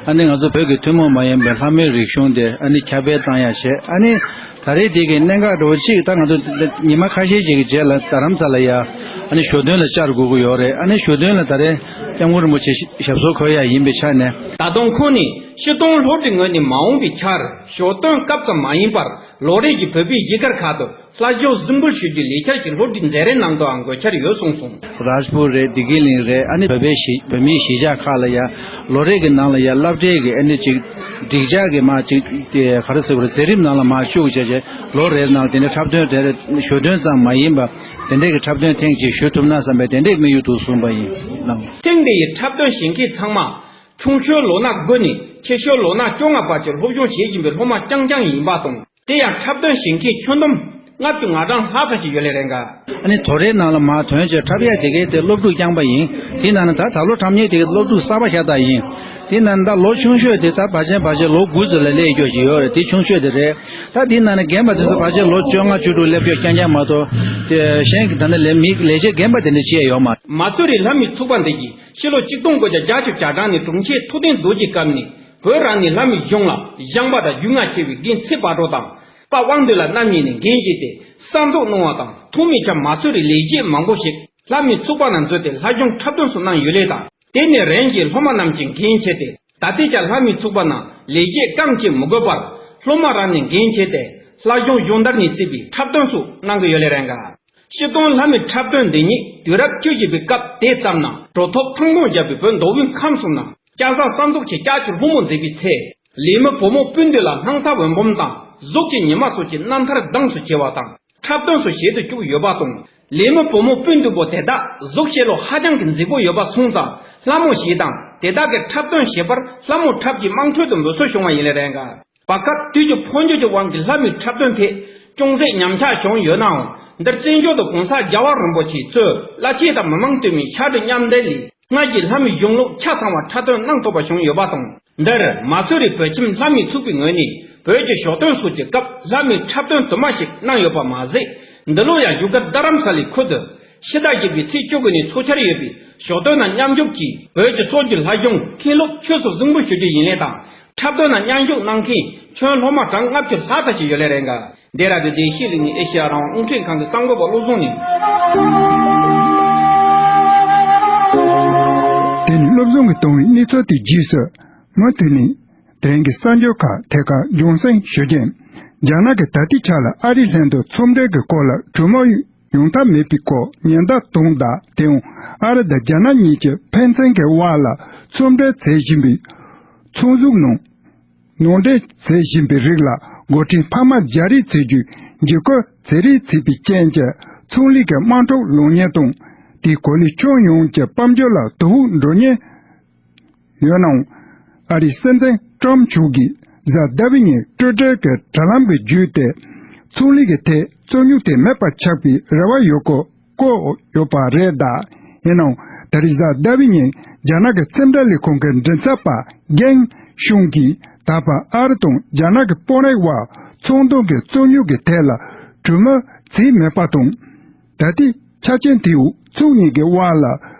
ཨ་ནི་ང་ཚོ་བོད་ཀྱི་ཐུན་མོང་མ་ཡིན་པའི་ལྷ་མོའི་རིག་གཞུང་དེ་ཨ་ནི་ཁྱབ་སྤེལ་བཏང་ཡག་བྱས། ཨ་ནི་ད་རེས་དེ་གི་གནད་འགག་འདྲ་བོ་གཅིག་ད་ང་ཚོ་ཉི་མ་ཁ་ཤས་ཤིག་གི་རྗེས་ལ་རྡ་རམ་ས་ལ་ཡ་ཨ་ནི་ཞོ་སྟོན་ལ་བཅར་དགོས་ཀྱི་ཡོད་རེད། ཨ་ནི་ཞོ་སྟོན་ལ་ད་རེས་སྐྱབས་མགོན་རིན་པོ་ཆེ་ཞབས་སོར་འཁོད་ཡག་ཡིན་པའི་ཆ་ནས། ད་དུང་ཁོང་ནས་སྤྱིར་བཏང་སློབ་གྲྭའི་ངོས་ནས་མ་འོངས་པའི་ཆར་ཞོ་སྟོན་སྐབས་ཙམ་མ་ཡིན་པར་ལོ་རེ་གི་བོད་པའི་གཞིས་སྒར་ཁག་ཏུ་ལྷ་ཞོ་གཟིགས་འབུལ་ཞུ་རྒྱུའི་ལས་འཆར་ཞིག་སློབ་གྲྭའི་མཛད་རིམ་ནང་དུའང་འགོད་འཆར་ཡོད་གསུངས་སོང་། རཱཇ་པུར་རེད། བདེ་སྐྱིད་གླིང་རེད། ཨ་ནི་བོད་པའི་གཞིས་བོད་མིའི་གཞིས་ཆགས་ཁག་ལ་ཡ་ལོ་རེ་གི་ནང་ལ་ཡ་སློབ་གྲྭའི་གི་ཨ་ནི་ཅིག་སྒྲིག་འཇགས་ཀྱི་མ་ཅིག་དེ་ག་རེ་ཟེར་དགོས་རེད། མཛད་རིམ་ནང་ལ་མ་བཅུག་བྱས་བྱས་ལོ་རེའི་ནང་དེ་འདྲའི་འཁྲབ་སྟོན་དེ་འདྲ་ཞོ་སྟོན་ཙམ་མ་ཡིན་པ་དེ་འདྲའི་གི་འཁྲབ་སྟོན་ཐེངས་གཅིག་ཞུ་ཐུབ་ན་བསམ་པའི་དེ་འདྲའི་དམིགས་ཡུལ་འདུག་གསུངས་པ་ཡིན་གནང་། ཐེངས་འདི་ཡི་འཁྲབ་སྟོན་བྱེད་མཁན་ཚང་མ་ཆུང་ཤོས་ལོ་ན་དགུ་ནས་ཆེ་ཤོས་ལོ་ན་བཅོ་ལྔ་བར་གྱི་སློབ་སྦྱོང་བྱེད་བཞིན་པའི་སློབ་མ་རྐྱང་རྐྱང་ཡིན་པ་དང་། དེ་ཡང་འཁྲབ་སྟོན་བྱེད་མཁན་ཁྱོན་བསྡོམས་ལྔ་བཅུ་ང་གྲངས་ལྷག་ཙམ་ཞིག་ཡོད་ལེ་རེད་འགའ། ཨ་ནི་དོ་རེའི་ནང་ལ་མར་ཐོན་བྱས་འཁྲབ་ཡག་དེ་གའི་དེ་སློབ་ཕྲུག་རྐྱང་པ་ཡིན། དེའི་ནང་ནས་ད་ད་ལོ་འཁྲབ་མཁན་དེ་གའི་སློབ་ཕྲུག་གསར་པ་ཤ་སྟག་ཡིན། དེའི་ནང་ནས་ད་ལོ་ཆུང་ཤོས་དེ་ད་ཕལ་ཆེར་ཕལ་ཆེར་ལོ་དགུ་ཙམ་ལ་སླེབས་ཀྱོག་ཞིག་ཡོད་རེད། དེ་ཆུང་ཤོས་དེ་རེད། ད་དེའི་ནང་ནས་རྒན་པ་དེ་ཚོ་ཕལ་ཆེར་ལོ་བཅོ་ལྔ་བཅུ་དྲུག་སླེབས་ཀྱོག་རྐྱང་རྐྱང་མ་གཏོགས། དེ་གཞན་གྱི་ད་ནི་ལས་མི་ལས་བྱེད་རྒན་པ་དེ་འདྲ་ཅི་ཡང་ཡོད་མ་རེད། མ་སུ་རི་ལྷ་མིའི་ཚོགས་པ་འདི་གིས་ཕྱི་ལོ་ཆིག་སྟོང་དགུ་བརྒྱ་བརྒྱད་ཅུ་གྱ་གྲངས་ནས་དྲུང་ཆེ་ཐུབ་བསྟན་རྡོ་རྗེའི་སྐབས་ནས་བོད་རང་ནས་ལྷ་མིའི་གཞུང་ལ་ཞང་པ་དང་རྒྱུས་མངའ་ཆེ་བའི་རྒན་ཚེ་དཔལ་སྒྲོན་དང་། པ་དབང་འདུས་ལགས་རྣམ་གཉིས་ནས་འགན་བཞེས་ཏེ་གསར་འཛུགས་གནང་བ་དང་། ཐོག་མའི་ཆར་མ་སུ་རི་ལས་བྱེད་མང་པོ་ཞིག་ལྷ་མིའི་ཚོགས་པ་ནང་འཛུལ་ཏེ་ལྷ་གཞུང་འཁྲབ་སྟོན་སོགས་གནང་ཡོད་ལེ་དང་། དེ་ནས་རིམ་བཞིན་སློབ་མ་རྣམས་ཀྱིས་འགན་འཁྱེར་ཏེ་ད་ལྟའི་ཆར་ལྷ་མིའི་ཚོགས་པ་ནང་ལས་བྱེད་རྐང་གཅིག་མི་དགོས་པར་སློབ་མ་རང་ནས་འགན་འཁྱེར་ཏེ་ལྷ་གཞུང་སྦྱོང་བརྡར་ནས་བརྩིས་པའི་འཁྲབ་སྟོན་སོགས་གནང་གི་ཡོད་ལེ་རེད་འགའ། སྤྱིར་བཏང་ལྷ་མིའི་འཁྲབ་སྟོན་འདི་ཉིད་དུས་རབས་བཅུ་བཞི་པའི་སྐབས་དེ་ཙམ་ན་གྲུབ་ཐོབ་ཐང་སྟོང་བརྒྱབ་པའི་བོད་མདོ་དབུས་ཁམས་གསུམ་ན་སྐྱ་བཟང་གསར་འཛུགས་ཆེད་ཀྱག་ཀྱོག་ལྷུང་བཟེད་པའི་ཚེ། ལས་མི་བུ་མོ་སྤུན་བདུན་ལ་སྣང་ས་འོད་འབུམ་དང་གཟུགས་ཀྱི་ཉི་མ་སོགས་ཀྱི་རྣམ་ཐར་གདངས་སུ་གྱེར་བ་དང་འཁྲབ་སྟོན་སོགས་བྱེད་དུ་བཅུག་ཡོད་པ་དང་། ལས་མི་བུ་མོ་སྤུན་བདུན་པོ་དེ་དག་གཟུགས་བྱད་ལོ་ཧ་ཅང་གི་མཛེས་པོ་ཡོད་པ་སོང་ཙང་ལྷ་མོ་ཞེས་དང་། དེ་དག་གི་འཁྲབ་སྟོན་བྱེད་པར་ལྷ་མོ་འཁྲབ་ཀྱི་དམངས་ཁྲོད་དུ་འབོད་སྲོལ་བྱུང་བ་ཡིན་ལེ་རེད་འགའ། བར་སྐབས་དུས་ཀྱི་འཕོ་འགྱུར་གྱི་དབང་གིས་ལྷ་མོའི་འཁྲབ་སྟོན་ཐད་ཅུང་ཟད་ཉམས་ཆག་བྱུང་ཡོད་ནའང་། འདིར་བཙན་བྱོལ་དུ་གོང་ས་རྒྱལ་བ་རིན་པོ་ཆེས་གཙོས་བླ་ཆེན་དང་མི་མང་འདུས་མའི་ཕྱག་སྦྲེལ་མཉམ་འབྲེལ་ལས་སྔར་བཞིན་ལྷ་མོའི་གཞུང་ལུགས་ཆ་ཚང་བ་འཁྲབ་སྟོན་གནང་ཐུབ་པ་བྱུང་ཡོད་པ་དང་། འདིར་མ་སུ་རི་བོད་ཁྱིམ་ལྷ་མིའི་ཚོགས་པའི་ངོས་ནས་བོད་ཀྱི་ཞོ་སྟོན་སོགས་ཀྱི་སྐབས་ལྷ་མོའི་འཁྲབ་སྟོན་དུ་མ་ཞིག་གནང་ཡོད་པ་མ་ཟད། འདི་ལོ་ཡང་བཞུགས་སྒར་རྡ་རམ་ས་ལའི་ཁུལ་དུ་ཕྱི་ཟླ་བཞི་པའི་ཚེས་བཅུ་དགུ་ནས་འཚོགས་འཆར་ཡོད་པའི་ཞོ་སྟོན་དང་མཉམ་ཞུགས་ཀྱིས་བོད་ཀྱི་སྲོལ་རྒྱུན་ལྷ་གཞུང་མཁན་སློབ་ཆོས་སོགས་གཟིགས་འབུལ་ཞུ་རྒྱུ་ཡིན་ལེ་དང་། འཁྲབ་སྟོན་ནང་མཉམ་ཞུགས་གནང་མཁན་ཁྱོན་སློབ་མ་གྲངས་ལྔ་བཅུ་ལྷག་ཙམ་ཞིག་ཡོད་ལེ་རེད་འགའ། ལྡེ་ར་ལྡུན་བདེ་སྐྱིད་གླིང་ནས་ཨེ་ཤེ་ཡ་རང་དབང་རླུང་འཕྲིན་ཁང་གི་གསར་འགོད་པ་བློ་བཟང་ནས། དེ་ནི་བློ་བཟང་གིས་བཏང་བའི་གནས་ཚུལ་དེའི་རྗེས་སུ། མུ་མཐུད་ནས་དེ་རིང་གི་གསར་འགྱུར་ཁག་ཐད་ཀར་རྒྱང་སྲིང་ཞུ་རྒྱུ་ཡིན། རྒྱ་ནག་གིས་ད་ལྟའི་ཆ་ལ་ཨ་རིའི་ལྷན་དུ་ཚོང་འབྲེལ་གྱི་སྐོར་ལ་གྲོས་མོལ་ཡོང་ཐབས་མེད་པའི་སྐོར་ཉེན་བརྡ་བཏང་གདའ། དེ་ཡང་ཨ་རི་དང་རྒྱ་ནག་གཉིས་ཀྱི་ཕན་ཚུན་གྱི་དབར་ལ་ཚོང་འབྲེལ་བྱེད་བཞིན་པའི་ཚོང་ཟོག་ནང་ནང་འདྲེན་བྱེད་བཞིན་པའི་རིགས་ལ་འགོ་ཁྲིད་འཕར་མ་རྒྱག་རེས་བྱེད་རྒྱུའི་འཇིགས་སྐུལ་བྱེད་རེས་བྱས་པའི་རྐྱེན་གྱིས་ཚོང་ལས་ཀྱི་དམག་འཁྲུག་ལངས་ཉེན་དང་། དེའི་གོ་ལའི་ཕྱོགས་ཡོངས་ཀྱི་དཔལ་འབྱོར་ལ་དོ་ཕོག་འགྲོ་ཉེན་ཡོད་ནའང་། ཨ་རིའི་སྲིད་འཛིན་ཀྲམ་མཆོག་གིས་གཟའ་ཟླ་བའི་ཉིན་ཊུའི་ཊར་གྱི་དྲ་ལམ་གྱི་བརྒྱུད་དེ། ཚོང་ལས་ཀྱི་ཐད་རྩོད་རྙོག་དེ་མེད་པ་ཆགས་པའི་རེ་བ་ཡོད་སྐོར་བཀོད་ཡོད་པ་རེད། ད་ཡིན་ནའང་། ད་རེས་གཟའ་ཟླ་བའི་ཉིན་རྒྱ་ནག་གི་ཕྱི་འབྲེལ་ལས་ཁུངས་ཀྱི་མགྲིན་ཚབ་པ་གེང་ཤུང་གིས། ད་བར་ཨ་རི་དང་རྒྱ་ནག་གི་དཔོན་རིགས་དབར་ཚོང་དོན་གྱི་རྩོད་རྙོག་གི་ཐད་ལ་གྲོས་མོལ་བྱས་མེད་པ་དང་། ད་ལྟའི་ཆ་རྐྱེན་དེའི་འོག་ཕྱོགས་གཉིས་ཀྱི་དབར་ལ་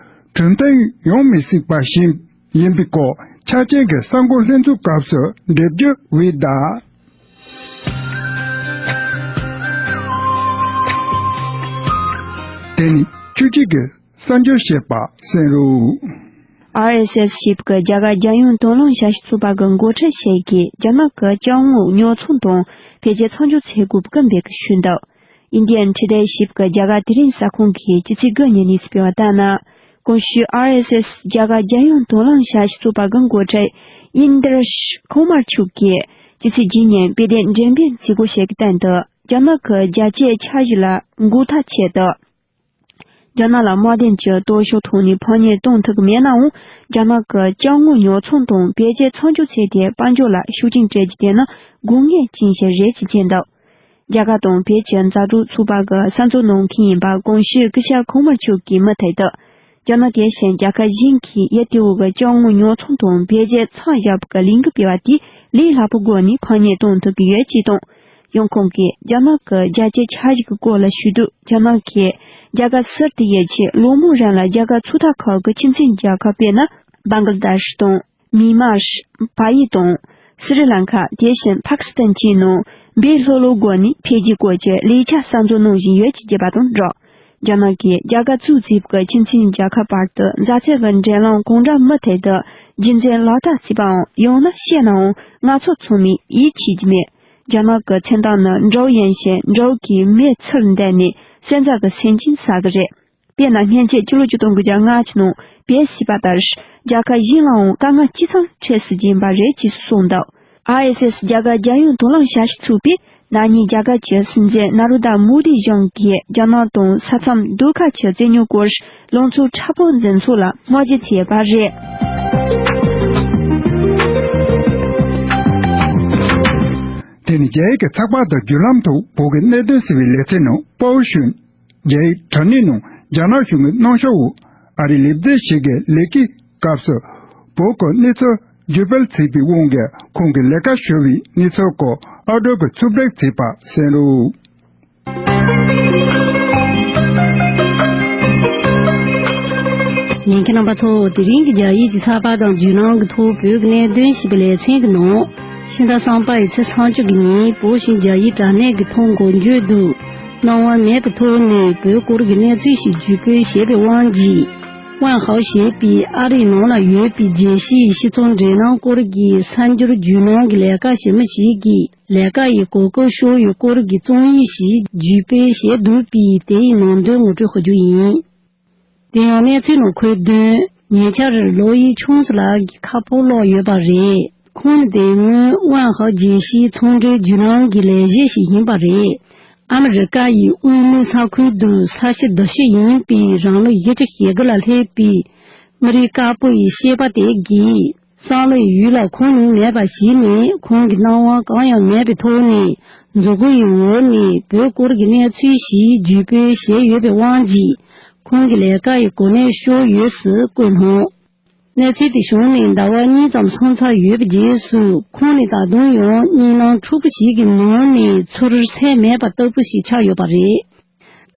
གྲོས་མཐུན་ཡོང་མི་སྲིད་པ་ཞིག་ཡིན་པའི་སྐོར་ཆ་རྐྱེན་གྱི་གསར་འགོད་ལྷན་ཚོགས་སྐབས་སུ་འགྲེལ་བརྗོད་འོས་གདའ། དེ་ནི་ཆུ་སྐྱིད་ཀྱི་གསར་འགྱུར་ཞེས་པ་གསན་རོགས། ཨར་ཨེས་ཨེས་ཞེས་པའི་རྒྱ་གར་རྒྱལ་ཡོངས་དོ་སྣང་ཞབས་ཞུ་ཚོགས་པ་གི་འགོ་ཁྲིད་ཞིག་གིས་རྒྱ་ནག་གི་ཅ་དངོས་ཉོ་ཚོང་དང་འཕེལ་རྒྱས་མཚམས་འཇོག་བྱེད་དགོས་པའི་སྐུལ་འདེད་ཀྱི་ཞུས་འདུག Indian Today ཞེས་པའི་རྒྱ་གར་དེ་རིང་གསར་ཁང་གིས་ཕྱི་ཚེས་དགུ་ཉིན་གནས་ཚུལ་སྤེལ་བ་ལྟར་ན། གོང་ཞུས་ཨར་ཨེས་ཨེས་རྒྱ་གར་རྒྱལ་ཡོངས་དོ་སྣང་ཞབས་ཞུ་ཚོགས་པ་གི་འགོ་ཁྲིད་ཨིན་དར་ཤ་ཁོ་མར་མཆོག་གིས་ཕྱི་ཚེས་བརྒྱད་ཉིན་དཔེ་དེབ་འགྲེམས་སྤེལ་བྱེད་སྒོ་ཞིག་གི་སྟེང་དུ། རྒྱ་ནག་གི་རྒྱལ་སྤྱིའི་འཆར་གཞི་ལ་མགོ་བཏགས་ཆེད་དུ། རྒྱ་ནག་ལ་དམག་དོན་གྱི་སྟོབས་ཤུགས་ཐོག་ནས་ཕམ་ཉེས་གཏོང་ཐུབ་ཀྱི་མེད་ནའང་། རྒྱ་ནག་གི་ཅ་དངོས་ཉོ་ཚོང་དང་འཕེལ་རྒྱས་མཚམས་འཇོག་བྱས་ཏེ་དཔལ་འབྱོར་ལ་ཤུགས་རྐྱེན་སྤྲད་རྒྱུ་དེ་ནི་དགོས་ངེས་ཅན་ཞིག་རེད་ཅེས་བརྗོད་འདུག་རྒྱ་གར་དང་བོད་ཀྱི་མཛའ་གྲོགས་ཚོགས་པ་གི་གསར་འཛུགས་གནང་མཁན་ཡིན་པ་གོང་ཞུས་སྐུ་ཞབས་ཁོ་མར་མཆོག་གིས་མུ་མཐུད་དུ། རྒྱ་ནག་དེ་བཞིན་རྒྱལ་ཁབ་གཞན་གྱིས་ཡུལ་དེའི་འོག་གི་ཅ་དངོས་ཉོ་ཚོང་དང་འཕེལ་རྒྱས་མཚམས་བཞག་པའི་ལས་འགུལ་སྤེལ་བ་དེས་ལས་སླ་པོའི་སྒོ་ནས་ཕམ་ཉེས་གཏོང་ཐུབ་ཀྱི་ཡོད་ཅེས་དང་། ཡང་ཁོང་གིས་རྒྱ་ནག་གི་རྒྱལ་སྤྱིའི་འཆར་གཞི་གི་སྐོར་ལ་ཞུས་དུས། རྒྱ་ནག་གིས་རྒྱ་གར་ཟུར་དུ་ཡོད་ཆེད་ལོ་མང་རིང་ལ་རྒྱ་གར་ཚོགས་ཐོག་ཁག་གི་ཁྱིམ་མཚེས་རྒྱལ་ཁབ་དཔེར་ན། བང་ག་ལ་དེ་ཤ་དང་། མི་མར། བལ་ཡུལ་དང་། སི་རི་ལང་ཀ་དེ་བཞིན་ཕཱ་ཀི་སི་ཐན་བཅས་ནང་འབད་བློ་ལོག་སྒོ་ནས་འཕེལ་རྒྱས་སྐོར་གྱི་ལས་འཆར་གསར་འཛུགས་གནང་བཞིན་ཡོད་ཅེས་བརྗོད་པ་དང་སྦྲགས། རྒྱ་ནག་གིས་རྒྱ་གར་གཙོས་བྱས་པའི་ཁྱིམ་མཚེས་རྒྱལ་ཁབ་བར་དུ་མཛའ་བརྩེ་གི་འབྲེལ་ལམ་གང་འདྲ་མུ་མཐུད་དུ་རྒྱུན་འཛིན་ལག་བསྟར་བྱས་པའང་ཡང་ན་བཤད་ནའང་ང་ཚོ་ཚང་མས་ཡིད་ཆེས་ཀྱི་མེད། རྒྱ་ནག་གི་མཚོན་རྟགས་ནི་འབྲུག་ཡིན་ཞིང་འབྲུག་གིས་མེ་ཚུར་འདེད་ནས་སེམས་ཅན་གྱི་སེམས་ཅན་ཟ་གི་རེད། དེས་ན་སྔོན་ཆད་ཕྱི་ལོ་ཆིག་སྟོང་དགུ་བརྒྱ་ལྔ་བཅུ་ནང་བོད་ཞེས་པ་ལྟར་རྒྱལ་ཁབ་གཞན་ལའང་དཀའ་ངལ་ཇི་ཙམ་འཕྲད་སྲིད་ཀྱི་ཡིན་པ་རེད་ཅེས་གསུངས་འདུག་ཨར་ཨེས་ཨེས་རྒྱ་གར་རྒྱལ་ཡོངས་དོ་སྣང་ཞབས་ཞུ་ཚོགས་པས་ན་ནིང་རྒྱ་གར་གྱི་སྲིད་འཛིན་ན་རོ་དཱ་མོ་དི་གཞུང་གིས་རྒྱ་ནག་དང་ས་མཚམས་རྡོ་ཁ་གྱི་རྩོད་རྙོག་སྐོར་ལངས་ཕྱོགས་མཁྲེགས་པོ་འཛིན་ཕྱོགས་ལ་བསྔགས་བརྗོད་བྱས་པ་རེད། དེ་ནི་རྒྱ་ཡིག་གི་ཚགས་པར་དང་བརྒྱུད་ལམ་ཐོག་བོད་ཀྱི་གནད་དོན་ཟེར་བའི་ལེ་ཚན་ནང་པའོ་ཞུན། རྒྱ་ཡིག་དྲ་གནས་ནང་རྒྱ་ནག་གཞུང་གི་གནོན་ཤུགས་འོག་ཨ་རིའི་ལས་བྱེད་ཞིག་གི་ལས་ཀའི་སྐབས་སུ་བོད་ཀྱི་གནས་ཚུལ་བརྒྱུད་སྤེལ་བྱས་པའི་དབང་གིས་ཁོང་གི་ལས་ཀ་ཞུ་བའི་གནས་ཚུལ་སྐོར་ཨ་སྒྲོལ་གྱིས་རྩོམ་སྒྲིག་བྱས་པ་གསན་རོགས། ཉན་མཁན་རྣམ་པ་ཚོ། དེ་རིང་གི་རྒྱ་ཡིག་གི་ཚགས་པར་དང་བརྒྱུད་ལམ་གྱི་ཐོག་བོད་ཀྱི་གནད་དོན་ཞེས་པའི་ལེ་ཚན་གྱི་ནང་། ཕྱི་ཟླ་གསུམ་པའི་ཚེས་སུམ་ཅུ་གི་ཉིན་པའོ་ཞུན་རྒྱ་ཡིག་དྲ་གནས་ཀྱི་ཐོག་འགོ་འཛུགས་དུ་གནང་བ་མེད་པའི་ཐོག་ནས་བོད་སྐོར་གྱི་གནས་ཚུལ་ཞིག་བརྒྱུད་སྤེལ་བྱས་པའི་དབང་གིས། ཝན་ཧའོ་ཞེས་པའི་ཨ་རིའི་ནང་ལ་ཡོད་པའི་རྒྱལ་སྤྱིའི་སྤྱི་ཚོགས་འབྲེལ་ལམ་སྐོར་གྱི་གསར་འགྱུར་བརྒྱུད་ལམ་གྱི་ལས་ཀ་བྱེད་མི་ཞིག་གིས་ལས་ཀ་ཡི་གོ་སྐབས་ཤོར་ཡོད་སྐོར་གྱི་རྩོམ་ཡིག་ཞིག་བརྒྱུད་སྤེལ་བྱས་འདུག་པས། དེ་ཡི་ནང་དོན་ངོ་སྤྲོད་ཞུ་རྒྱུ་ཡིན། དེ་ཡང་གནས་ཚུལ་ནང་འཁོད་དོན། ཉེ་ཆར་ལོ་ཡི་ཆུང་སི་ལགས་ཀྱི་ཁ་ཕོར་བརླག་ཡོད་པ་རེད། ཁོང་ནི་དེ་སྔོན་ཝན་ཧའོ་རྒྱལ་སྤྱིའི་ཚོང་འབྲེལ་བརྒྱུད་ལམ་གྱི་ལས་བྱེད་ཞིག་ཡིན་པ་རེད། ཨ་མི་རི་ཀ་ཡི་དབུས་མའི་ས་ཁུལ་དུ་ས་གཤིས་སྡུག་ཤོས་ཡིན་པའི་རང་ལོ་བཞི་བཅུ་ཞེ་དགུ་ལ་སླེབས་པའི་མི་རིགས་དཀར་པོ་ཡི་སྐྱེས་པ་དེ་གིས། བསམ་བློའི་ཡུལ་ལ་ཁོང་ཉིད་མེད་པ་ཞིག་ནས། ཁོང་གི་སྣང་བ་གང་ཡང་མེད་པའི་ཐོག་ནས་མཛུབ་གུ་ཡི་འོག་ནས་བོད་སྐོར་གྱི་གནས་ཚུལ་ཞིག་བརྒྱུད་སྤེལ་བྱས་ཡོད་པའི་དབང་གིས། ཁོང་གི་ལས་ཀ་ཡི་གོ་གནས་ཤོར་ཡོད་ཟེར་བཀོད་གནང་། གནས་ཚུལ་དེ་བྱུང་ནས་ཟླ་བ་གཉིས་ཙམ་སོང་ཚར་ཡོད་པའི་རྗེས་སུ། ཁོང་ནི་ད་དུང་ཡང་གཉིད་སྣང་འཁྲུག་པོ་ཞིག་གི་ནང་ནས་ཚུར་སད་མེད་པ་ལྟ་བུ་ཞིག་ཆགས་ཡོད་པ་རེད།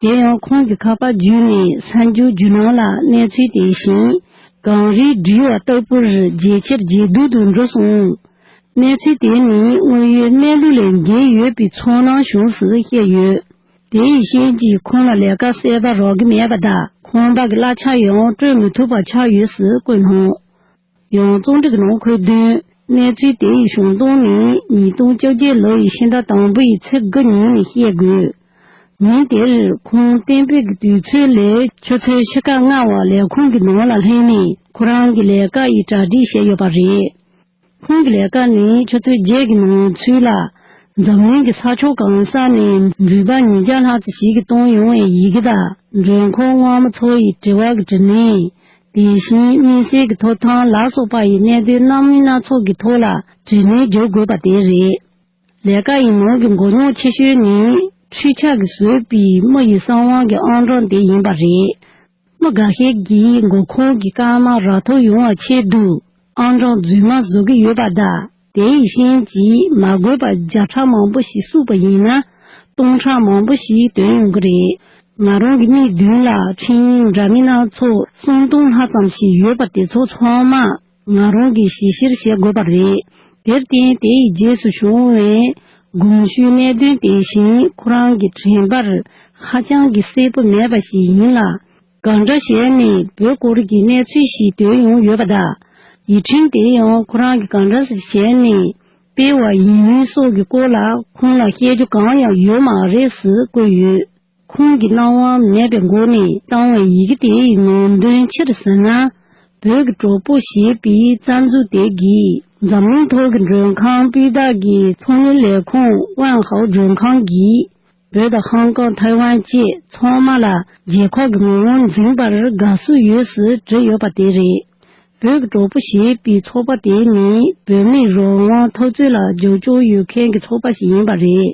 དེ་ཡང་ཁོང་གི་ཁ་པར་བརྒྱུད་ནས་གསར་འགྱུར་བརྒྱུད་ལམ་ལ་གནས་ཚུལ་དེ་བཞིན་གངས་རིའི་སྒྲིག་པ་ལྟ་བུར་ཇེ་ཆེར་ཇེ་སྡུག་ཏུ་འགྲོ་སོང་། གནས་ཚུལ་དེ་ནི་དངོས་ཡོད་གནས་ལུགས་ལས་འགལ་ཡོད་པའི་ཚོར་སྣང་བྱུང་ཟེར་བཤད་ཡོད། དེའི་རྐྱེན་གྱིས་ཁོང་ལ་ལས་ཀ་གསར་པ་རག་གི་མེད་པ་དང་། ཁང་པ་གི་གླ་ཆ་ཡང་སྤྲོད་མི་ཐུབ་པ་ཆགས་ཡོད་ཟེར་བཀོད་གནང་། ཡང་རྩོམ་སྒྲིག་ནང་འཁོད་དོན། གནས་ཚུལ་དེ་ཡི་བྱུང་སྟངས་ནི་ཉིས་སྟོང་བཅོ་བརྒྱད་ལོ་ཡི་ཕྱི་ཟླ་དང་པོ་ཡི་ཚེས་དགུ་ཉིན་ནས་བཤད་དགོས། ཉིན་དེར་ཁོང་གཏན་འབེབས་ཀྱི་དུས་ཚོད་ལས་ཆུ་ཚོད་ཕྱེད་ཀ་སྔ་བར་ལས་ཁུངས་ཀྱི་ནང་ལ་ལྷོད་ནས་ཁོ་རང་གི་ལས་ཀ་ཡི་གྲ་སྒྲིག་བྱས་ཡོད་པ་རེད། ཁོང་གི་ལས་ཀ་ནི་ཆུ་ཚོད་བརྒྱད་ཀྱི་ནང་ཚུད་ལ། འཛམ་གླིང་གི་ས་ཕྱོགས་གང་ས་ནས་འགྲུལ་པ་ཉིས་བརྒྱ་ལྷག་ཙམ་ཞིག་གིས་བཏང་ཡོང་བའི་ཡི་གེ་དང་། མགྲོན་ཁང་དབང་མོ་ཚོ་ཡི་དྲི་བ་གི་དྲི་ལན། དེ་བཞིན་དམིགས་བསལ་གྱི་ཐོབ་ཐང་ལ་སོགས་པ་ཡི་གནད་དོན་སྣ་མིན་སྣ་ཚོགས་ཀྱི་ཐོག་ལ་དྲི་ལན་བརྒྱབ་དགོས་པ་དེ་རེད། ལས་ཀ་ཡི་ནང་གི་མགོ་རྙོག་ཆེ་ཤོས་ནི། འཕྲུལ་ཆས་ཀྱིས་བཟོས་པའི་མི་ཡི་གསང་བའི་ཨང་གྲངས་དེ་ཡིན་པ་རེད། མི་འགའ་ཤས་ཀྱིས་མགོ་ཁུངས་ཀྱི་སྐར་མ་རག་ཐབས་ཡོང་བའི་ཆེད་དུ་ཨང་གྲངས་རྫུན་མ་བཟོ་གི་ཡོད་པ་དང་། དེའི་རྐྱེན་གྱིས་མ་དགོས་པར་བརྒྱ་ཕྲག་མང་པོ་ཞིག་བཙུགས་པ་ཡིན་ན། སྟོང་ཕྲག་མང་པོ་ཞིག་ཐོན་ཡོང་གི་རེད། ང་རང་གི་མིག་མདུན་ལ་འཕྲིན་ཡིག་འདྲ་མིན་སྣ་ཚོགས་སུམ་སྟོང་ལྷག་ཙམ་ཞིག་ཡོད་པ་དེ་ཚོ་ཚང་མ་ང་རང་གིས་ཞིབ་བཤེར་བྱེད་དགོས་པ་རེད། དེར་བརྟེན་དེའི་རྗེས་སུ་བྱུང་བའི་གོང་ཞུས་གནད་དོན་དེ་བཞིན་ཁོ་རང་གི་དྲན་པར་ཧ་ཅང་གི་གསལ་པོ་མེད་པ་ཞིག་ཡིན་ལ། གང་འདྲ་བྱས་ནས་བོད་སྐོར་གྱི་གནས་ཚུལ་ཞིག་ཐོན་ཡོང་ཡོད་པ་དང་། ཡིག་ཕྲེང་དེ་ཡང་ཁོ་རང་གིས་གང་འདྲ་ཞིག་བྱས་ནས་སྤེལ་བ་ཡིན་མིན་སོགས་ཀྱི་སྐོར་ལ་ཁོང་ལ་བཤད་རྒྱུ་གང་ཡང་ཡོད་མ་རེད་ཟེར་བཀོད་ཡོད། ཁོང་གིས་སྣང་བ་མེད་པའི་སྒོ་ནས་བཏང་བའི་ཡི་གེ་དེའི་ནང་དོན་ཕྱིར་ཟིན་ན། བོད་ཀྱི་གྲོགས་པོ་ཞེས་པའི་རྩ་འཛུགས་དེ་གིས་འཛམ་གླིང་ཐོག་གི་མགྲོན་ཁང་སྤུས་དག་གི་ཚོང་གཉེར་ལས་ཁུངས་ཝན་ཧའོ་མགྲོན་ཁང་གིས། བོད་དང་ཧོང་ཀོང་ཐའེ་ཝན་བཅས་ཚང་མ་ལ་རྒྱལ་ཁབ་ཀྱི་ངོ་བོ་འཛིན་པར་དགའ་བསུ་ཡོད་ཟེར་བྲིས་ཡོད་པ་དེ་རེད། བོད་ཀྱི་གྲོགས་པོ་ཞེས་པའི་ཚོགས་པ་དེ་ནི་བོད་མིའི་རང་དབང་འཐབ་རྩོད་ལ་རྒྱབ་སྐྱོར་ཡོད་མཁན་གྱི་ཚོགས་པ་ཞིག་ཡིན་པ་རེད།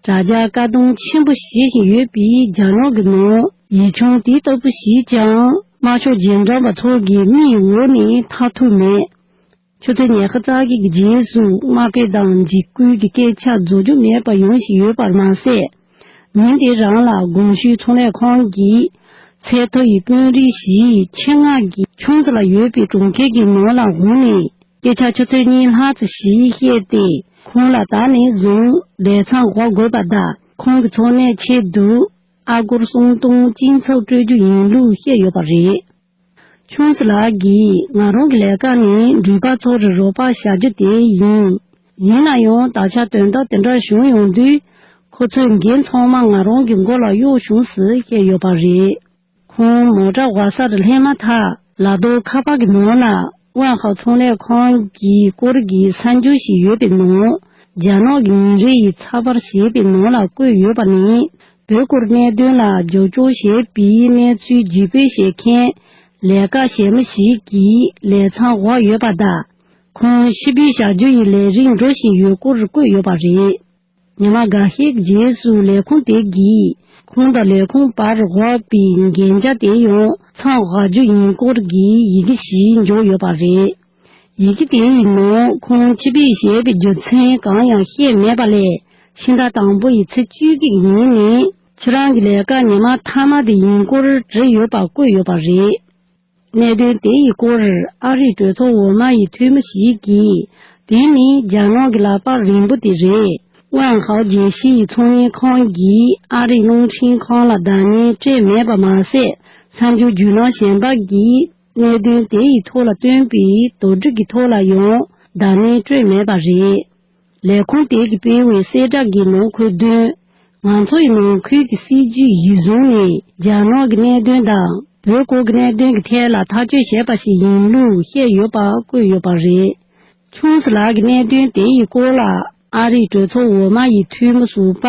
དྲ་རྒྱ་བཀག་སྡོམ་ཆེན་པོ་བྱེད་བཞིན་ཡོད་པའི་རྒྱ་ནག་གི་ནང་ཡིག་ཆུང་དེ་ལྟ་བུ་ཞིག་ཀྱང་དམར་ཤོག་རྗེས་འབྲང་པ་ཚོ་གི་མིག་འོག་ནས་ཐར་ཐུབ་མེད། ཆུ་ཚོད་ཉི་ཤུ་རྩ་གཅིག་གི་རྗེས་སུ་དམག་སྤེལ་དང་འཇིགས་སྐུལ་གྱི་སྐད་ཆ་རྫོགས་རྒྱུ་མེད་པ་ཡོང་བཞིན་ཡོད་པར་མ་ཟད། ཉིན་དེ་རང་ལ་གོང་ཞུས་ཚོང་ལས་ཁང་གི་ཚད་མཐོ་ཡི་དཔོན་རིགས་ཤིག་ཆེད་མངགས་ཀྱིས་ཁྱུང་ས་ལ་ཡོད་པའི་གྲོང་ཁྱེར་གྱི་ནང་ལ་འོངས་ནས་སྐད་ཆ་ཆུ་ཚོད་གཉིས་ལྷག་ཙམ་ཞིག་བཤད་དེ། ཁོང་ལ་ད་ནས་བཟུང་ལས་མཚམས་འགོག་དགོས་པ་དང་། ཁོང་གི་འཚོ་གནས་ཆེད་དུ་ཨ་སྒོར་སུམ་སྟོང་སྐྱིན་ཚབ་སྤྲོད་རྒྱུ་ཡིན་ལུགས་བཤད་ཡོད་པ་རེད། ཆུང་སི་ལགས་ཀྱིས་ང་རང་གི་ལས་ཀ་ནི་འགྲུལ་པ་ཚོར་རོགས་པ་བྱ་རྒྱུ་དེ་ཡིན། ཡིན་ན་ཡང་ད་ཆ་དོན་དག་དེ་འདྲ་བྱུང་ཡོང་དུས། ཁོ་ཚོས་འགན་ཚང་མ་ང་རང་གི་མགོ་ལ་གཡོག་བྱུང་ཟེར་བཤད་ཡོད་པ་རེད། ཁོང་མོ་ཊ་འོག་སར་ལྷན་མ་ཐག་ལ་དྭགས་ཁ་པར་གྱི་ནང་ལ་ཝན་ཧའོ་ཚོང་ལས་ཁང་གི་སྐོར་གྱི་གསར་འགྱུར་ཞིག་ཡོད་པའི་ནང་། རྒྱ་ནག་གི་ཉིན་རེ་ཡི་ཚགས་པར་ཞེས་པའི་ནང་ལ་བཀོད་ཡོད་པ་ནི། བོད་སྐོར་གནད་དོན་ལ་རྒྱབ་སྐྱོར་བྱེད་པའི་གནས་ཚུལ་བརྒྱུད་སྤེལ་བྱེད་མཁན་ལས་ཀ་བྱེད་མི་ཞིག་གིས་ལས་མཚམས་འོག་ཡོད་པ་དང་། ཁོང་ཕྱིར་འབུད་བྱ་རྒྱུ་ཡི་ལས་རིམ་འགྲོ་བཞིན་ཡོད་སྐོར་བཀོད་ཡོད་པ་རེད། ཉི་མ་འགའ་ཤས་ཀྱི་རྗེས་སུ་ལས་ཁུངས་དེ་གིས་ཁོང་དང་ལས་ཁུངས་བར་འོག་པའི་འགན་ཆ་དེ་ཡང་མཚམས་འོག་རྒྱུ་ཡིན་སྐོར་གྱི་ཡི་གེ་ཞིག་འབྱོར་ཡོད་པ་རེད། ཡི་གེ་དེའི་ནང་ཁོང་ཕྱིར་འབུད་བྱས་པའི་རྒྱུ་མཚན་གང་ཡང་བཤད་མེད་པ་ལས། ཕྱི་ཟླ་དང་པོ་ཡི་ཚེས་བཅུ་གཅིག་ཉིན་ནས་ཁྱེད་རང་གི་ལས་ཀ་ཉི་མ་མཐའ་མ་དེ་ཡིན་སྐོར་བྲིས་ཡོད་པ་བཀོད་ཡོད་པ་རེད། གནད་དོན་དེ་ཡི་སྐོར་ཨ་རིའི་གྲོས་ཚོགས་འོག་མ་ཡི་འཐུས་མི་ཞིག་གིས། དེ་ནི་རྒྱ་ནག་གི་ལག་པ་རིང་པོ་དེ་རེད། ཝང་ཧའོ་རྒྱལ་སྤྱི་ཡི་ཚོང་གཉེར་ཁང་གིས་ཨ་རིའི་རླུང་འཕྲིན་ཁང་ལ་བརྡ་ལན་སྤྲད་མེད་པ་མ་ཟད། གསར་འགྱུར་བརྒྱུད་ལམ་གཞན་པ་གིས་གནད་དོན་དེ་ཡི་ཐོག་ལ་བཏོན་པའི་དོགས་འདྲི་གི་ཐོག་ལ་ཡང་བརྡ་ལན་སྤྲད་མེད་པ་རེད། ལས་ཁུངས་དེ་གིས་སྤེལ་བའི་གསལ་བསྒྲགས་ཀྱི་ནང་འཁོད་དོན། ང་ཚོ་ཡི་ནང་ཁུལ་གྱི་སྲིད་ཇུས་གཞིར་བཟུང་ནས་རྒྱ་ནག་གི་གནད་དོན་དང་བོད་སྐོར་གྱི་གནད་དོན་གྱི་ཐད་ལ་ཐག་གཅོད་བྱས་པ་ཞིག་ཡིན་ལུགས་བཤད་ཡོད་པ་བཀོད་ཡོད་པ་རེད། ཆུང་སི་ལགས་ཀྱི་གནད་དོན་དེ་ཡི་སྐོར་ལ་ཨ་རིའི་གྲོས་ཚོགས་འོག་མ་ཡི་འཐུས་མི་ཟུར་པ་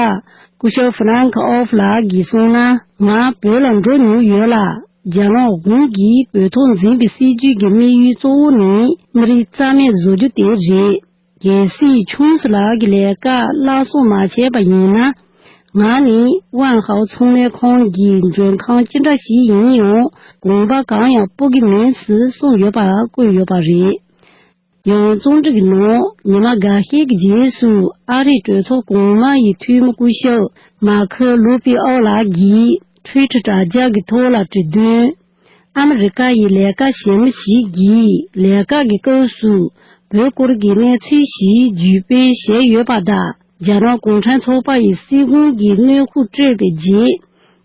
སྐུ་ཞབས་ཧྥ་རན་ཁ་ཨོ་ཧྥ་ལགས་ཀྱིས་གསུངས་ན། ང་བོད་ལ་འགྲོ་མྱོང་ཡོད་ལ། རྒྱ་ནག་གཞུང་གིས་བོད་ཐོག་འཛིན་པའི་སྲིད་ཇུས་ཀྱི་དམིགས་ཡུལ་གཙོ་བོ་ནི་མི་རིགས་རྩ་མེད་བཟོ་རྒྱུ་དེ་རེད། གལ་སྲིད་ཆུང་སི་ལགས་ཀྱི་ལས་ཀ་སླར་གསོ་མ་བྱས་པ་ཡིན་ན། ང་ནི་ཝང་ཧའོ་ཚོང་ལས་ཁང་གི་མགྲོན་ཁང་ཅི་འདྲ་ཞིག་ཡིན་ཡང་གོམ་པ་གང་ཡང་སྤོ་གི་མིན་ཟེར་གསུངས་ཡོད་པ་བཀོད་ཡོད་པ་རེད། ཡང་རྩོམ་སྒྲིག་གི་ནང་ཉི་མ་འགའ་ཤས་ཀྱི་རྗེས་སུ་ཨ་རིའི་གྲོས་ཚོགས་གོང་མ་ཡི་འཐུས་མི་སྐུ་ཞབས་མཱ་ཁུ་ལུ་པི་ཨོ་ལགས་ཀྱིས་ཊུའི་ཊར་དྲ་རྒྱ་གི་ཐོག་ལ་བྲིས་དོན། ཨ་མི་རི་ཀ་ཡི་ལས་ཀ་བྱེད་མི་ཞིག་གིས་ལས་ཀ་གི་སྐབས་སུ་བོད་སྐོར་གྱི་གནས་ཚུལ་ཞིག་བརྒྱུད་སྤེལ་བྱས་ཡོད་པ་དང་། རྒྱ་ནག་གུང་ཁྲན་ཚོགས་པ་ཡི་སྲིད་གཞུང་གིས་གནོན་ཤུགས་སྤྲད་པའི་རྗེས།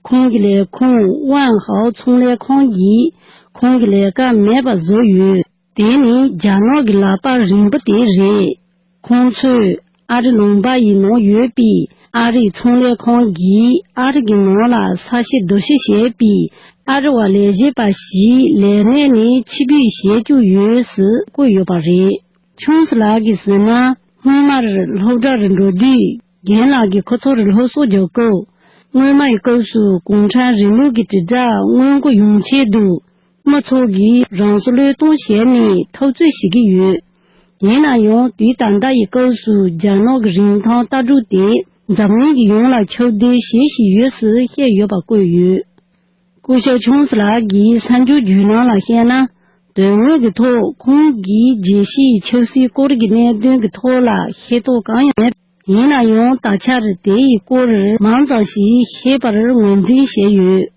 ཁོང་གི་ལས་ཁུངས་ཝང་ཧའོ་ཚོང་ལས་ཁང་གིས་ཁོང་གི་ལས་ཀ་མེད་པ་བཟོས་ཡོད། དེ་ནི་རྒྱ་ནག་གི་ལག་པ་རིང་པོ་དེ་རེད། ཁོང་ཚོས་ཨ་རི་ལུང་པ་ཡི་ནང་ཡོད་པའི་ཨ་རིའི་ཚོང་ལས་ཁང་གིས་ཨ་རི་གི་ནང་ལ་ས་ཞིང་བསྡུ་སྤྱོད་བྱས་པའི་ཨ་རི་བ་ལས་བྱེད་པ་ཞིག་ལས་གནས་ནས་ཕྱིར་འབུད་བྱེད་བཅུག་ཡོད་ཟེར་བཀོད་ཡོད་པ་རེད། ཆུང་སི་ལགས་ཀྱིས་ཟེར་ན། སྔོན་མར་སློབ་གྲྭ་རུ་འགྲོ་དུས། རྒན་ལགས་ཀྱིས་ཁོ་ཚོར་སློབ་གསོ་རྒྱག་སྐབས། སྔོན་མ་ཡི་སྐབས་སུ་གུང་ཁྲན་རིང་ལུགས་ཀྱི་དྲིལ་བསྒྲགས་སྔོན་འགོག་ཡོང་ཆེད་དུ། མི་ཚོ་གིས་རང་སྲོག་བློས་གཏོང་བྱས་ནས་འཐབ་རྩོད་བྱེད་ཀྱི་ཡོད། ཡིན་ན་ཡང་དུས་ད་ལྟ་ཡི་སྐབས་སུ་རྒྱ་ནག་གི་རིན་ཐང་ལྟ་གྲུབ་དེ་འཛམ་གླིང་གི་ཡོངས་ལ་ཁྱབ་གདལ་བྱེད་བཞིན་ཡོད་ཟེར་བཤད་ཡོད་པ་བཀོད་ཡོད། སྐུ་ཞབས་ཆུང་སི་ལགས་ཀྱིས་གསར་འགྱུར་བརྒྱུད་ལམ་ལ་བཤད་ན། དོན་དངོས་ཀྱི་ཐོག་ཁོང་གིས་རྒྱལ་སྤྱིའི་ཆབ་སྲིད་སྐོར་གྱི་གནད་དོན་གྱི་ཐོག་ལ་ཤེས་རྟོགས་གང་ཡང་མེད། ཡིན་ན་ཡང་ད་ཆར་དེ་ཡི་སྐོར་མང་ཙམ་ཞིག་ཤེས་པར་ངོས་འཛིན་བྱས་ཡོད།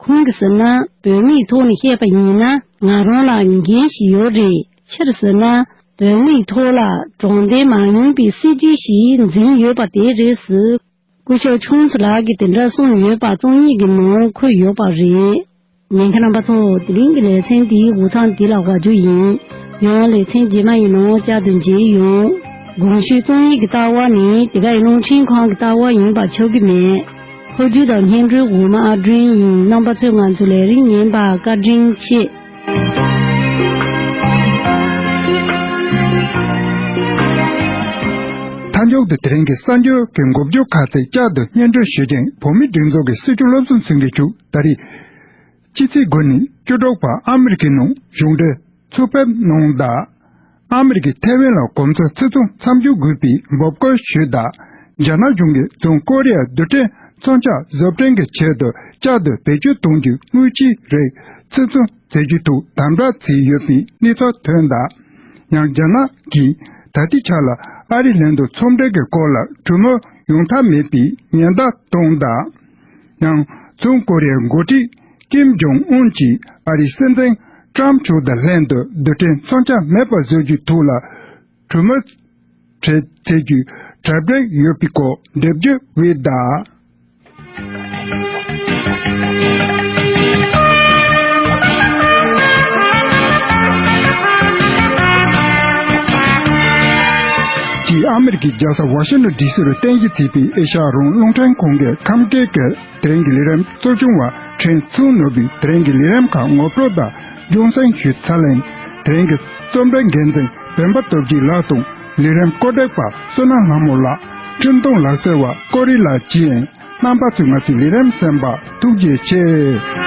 ཁོང་གིས་ཟེར་ན། བོད་མིའི་ཐོག་ནས་བཤད་པ་ཡིན་ན་ང་རང་ལ་འགན་ཞིག་ཡོད་རེད། ཕྱིར་ཟེར་ན། བོད་མིའི་ཐོག་ལ་དྲང་བདེན་མ་ཡིན་པའི་སྲིད་ཇུས་ཤིག་འཛིན་ཡོད་པ་དེ་རེད་ཟེར། སྐུ་ཞབས་ཆུང་སི་ལགས་ཀྱིས་དེ་འདྲ་གསུངས་ཡོད་པ་རྩོམ་ཡིག་གི་ནང་འཁོད་ཡོད་པ་རེད། ཉན་མཁན་རྣམ་པ་ཚོ། དེ་རིང་གི་ལེ་ཚན་འདིའི་འགོ་མཚམས་འདི་ལ་བཞག་རྒྱུ་ཡིན། ཡང་ལེ་ཚན་རྗེས་མ་ཡི་ནང་བསྐྱར་དུ་མཇལ་ཡོང་། གོང་ཞུས་རྩོམ་ཡིག་གི་ལྟ་བ་ནི་དེ་གའི་རླུང་འཕྲིན་ཁང་གི་ལྟ་བ་ཡིན་པ་ཆགས་ཀྱི་མེད། ཕབ་སྒྱུར་དང་སྙན་སྒྲོན་འོག་མ་ཨ་སྒྲོན་ཡིན། རྣམ་པ་ཚོས་ང་ཚོའི་ལས་རིམ་ཉན་པར་བཀའ་དྲིན་ཆེ། མཐའ་མཇུག་ཏུ་དེ་རིང་གི་གསར་འགྱུར་གྱི་འགོ་བརྗོད་ཁག་ཅིག་བསྐྱར་དུ་སྙན་སྒྲོན་ཞུ་རྒྱུ་ཡིན།། བོད་མིའི་སྒྲིག་འཛུགས་ཀྱི་སྲིད་སྐྱོང་བློ་བཟང་སེང་གེ་མཆོག་ད་རེས་ཕྱི་ཚེས་དགུ་ཉིན་བཅུ་དྲུག་བར་ཨ་མི་རི་ཀའི་ནང་གཞུང་འབྲེལ་ཚུར་ཕེབས་གནང་དང་། ཨ་མི་རི་ཀས་ཐའེ་ཝན་ལ་གོམ་བགྲོད་ཆེད་གཏོང་མཚམས་འཇོག་དགོས་པའི་འབོད་སྐུལ་ཞུས་དང་། རྒྱ་ནག་གཞུང་གིས་བྱང་ཀོ་རི་ཡར་རྡུལ་ཕྲན་མཚོན་ཆ་བཟོ་སྐྲུན་གྱི་ཆེད་དུ་བསྐྱར་དུ་བེད་སྤྱོད་གཏོང་རྒྱུའི་དངུལ་ཆད་རིགས་ཆེད་གཏོང་བྱེད་རྒྱུའི་ཐོག་དམ་དྲག་བྱས་ཡོད་པའི་གནས་ཚུལ་ཐོན་དང་། ཡང་རྒྱ་ནག་གིས་ད་ལྟའི་ཆར་ལ་ཨ་རིའི་ལྷན་དུ་ཚོང་འབྲེལ་གྱི་སྐོར་ལ་གྲོས་མོལ་ཡོང་ཐབས་མེད་པའི་ཉེན་བརྡ་བཏང་དང་། ཡང་། བྱང་ཀོ་རི་ཡའི་འགོ་ཁྲིད་ཀིམ་ཇོང་ཨུན་གྱིས་ཨ་རིའི་སྲིད་འཛིན་ཀྲམ་མཆོག་དང་ལྷན་དུ་རྡུལ་ཕྲན་མཚོན་ཆ་མེད་པ་བཟོ་རྒྱུའི་ཐོག་ལ་གྲོས་མོལ་བྱེད་བྱེད་རྒྱུའི་གྲ་སྒྲིག་ཡོད་པའི་སྐོར་འགྲེལ་བརྗོད་འབུལ་གདའ། ཅིག་ཨ་མི་རི་ཀའི་རྒྱལ་ས་ཝ་ཤིང་ཊོན་ཌི་སི་རུ་རྟེན་གཞི་བྱས་པའི་ཨེ་ཤ་ཡ་རང་དབང་རླུང་འཕྲིན་ཁང་གི་ཁམས་སྐད་ཀྱི་དེ་རིང་གི་ལས་རིམ་གཙོ་སྐྱོང་བ་ཁྲེན་ཚུང་ནོར་བུས་དེ་རིང་གི་ལས་རིམ་ཁག་ངོ་སྤྲོད་དང་སྦྱོང་གསན་ཞུས་ཚར་ལན། དེ་རིང་གི་རྩོམ་སྒྲིག་འགན་འཛིན་བོན་པ་སྟོབས་རྒྱས་ལགས་དང་ལས་རིམ་བཀོད་སྒྲིག་པ་བསོད་ནམས་ལྷ་མོ་ལགས། འཕྲིན་གཏོང་ལག་རྩལ་བ་ཀོ་རི་ལགས་བཅས་ཡིན། རྣམ་པ་ཚོས་ང་ཚོའི་ལས་རིམ་གསན་པར་ཐུགས་རྗེ་ཆེ།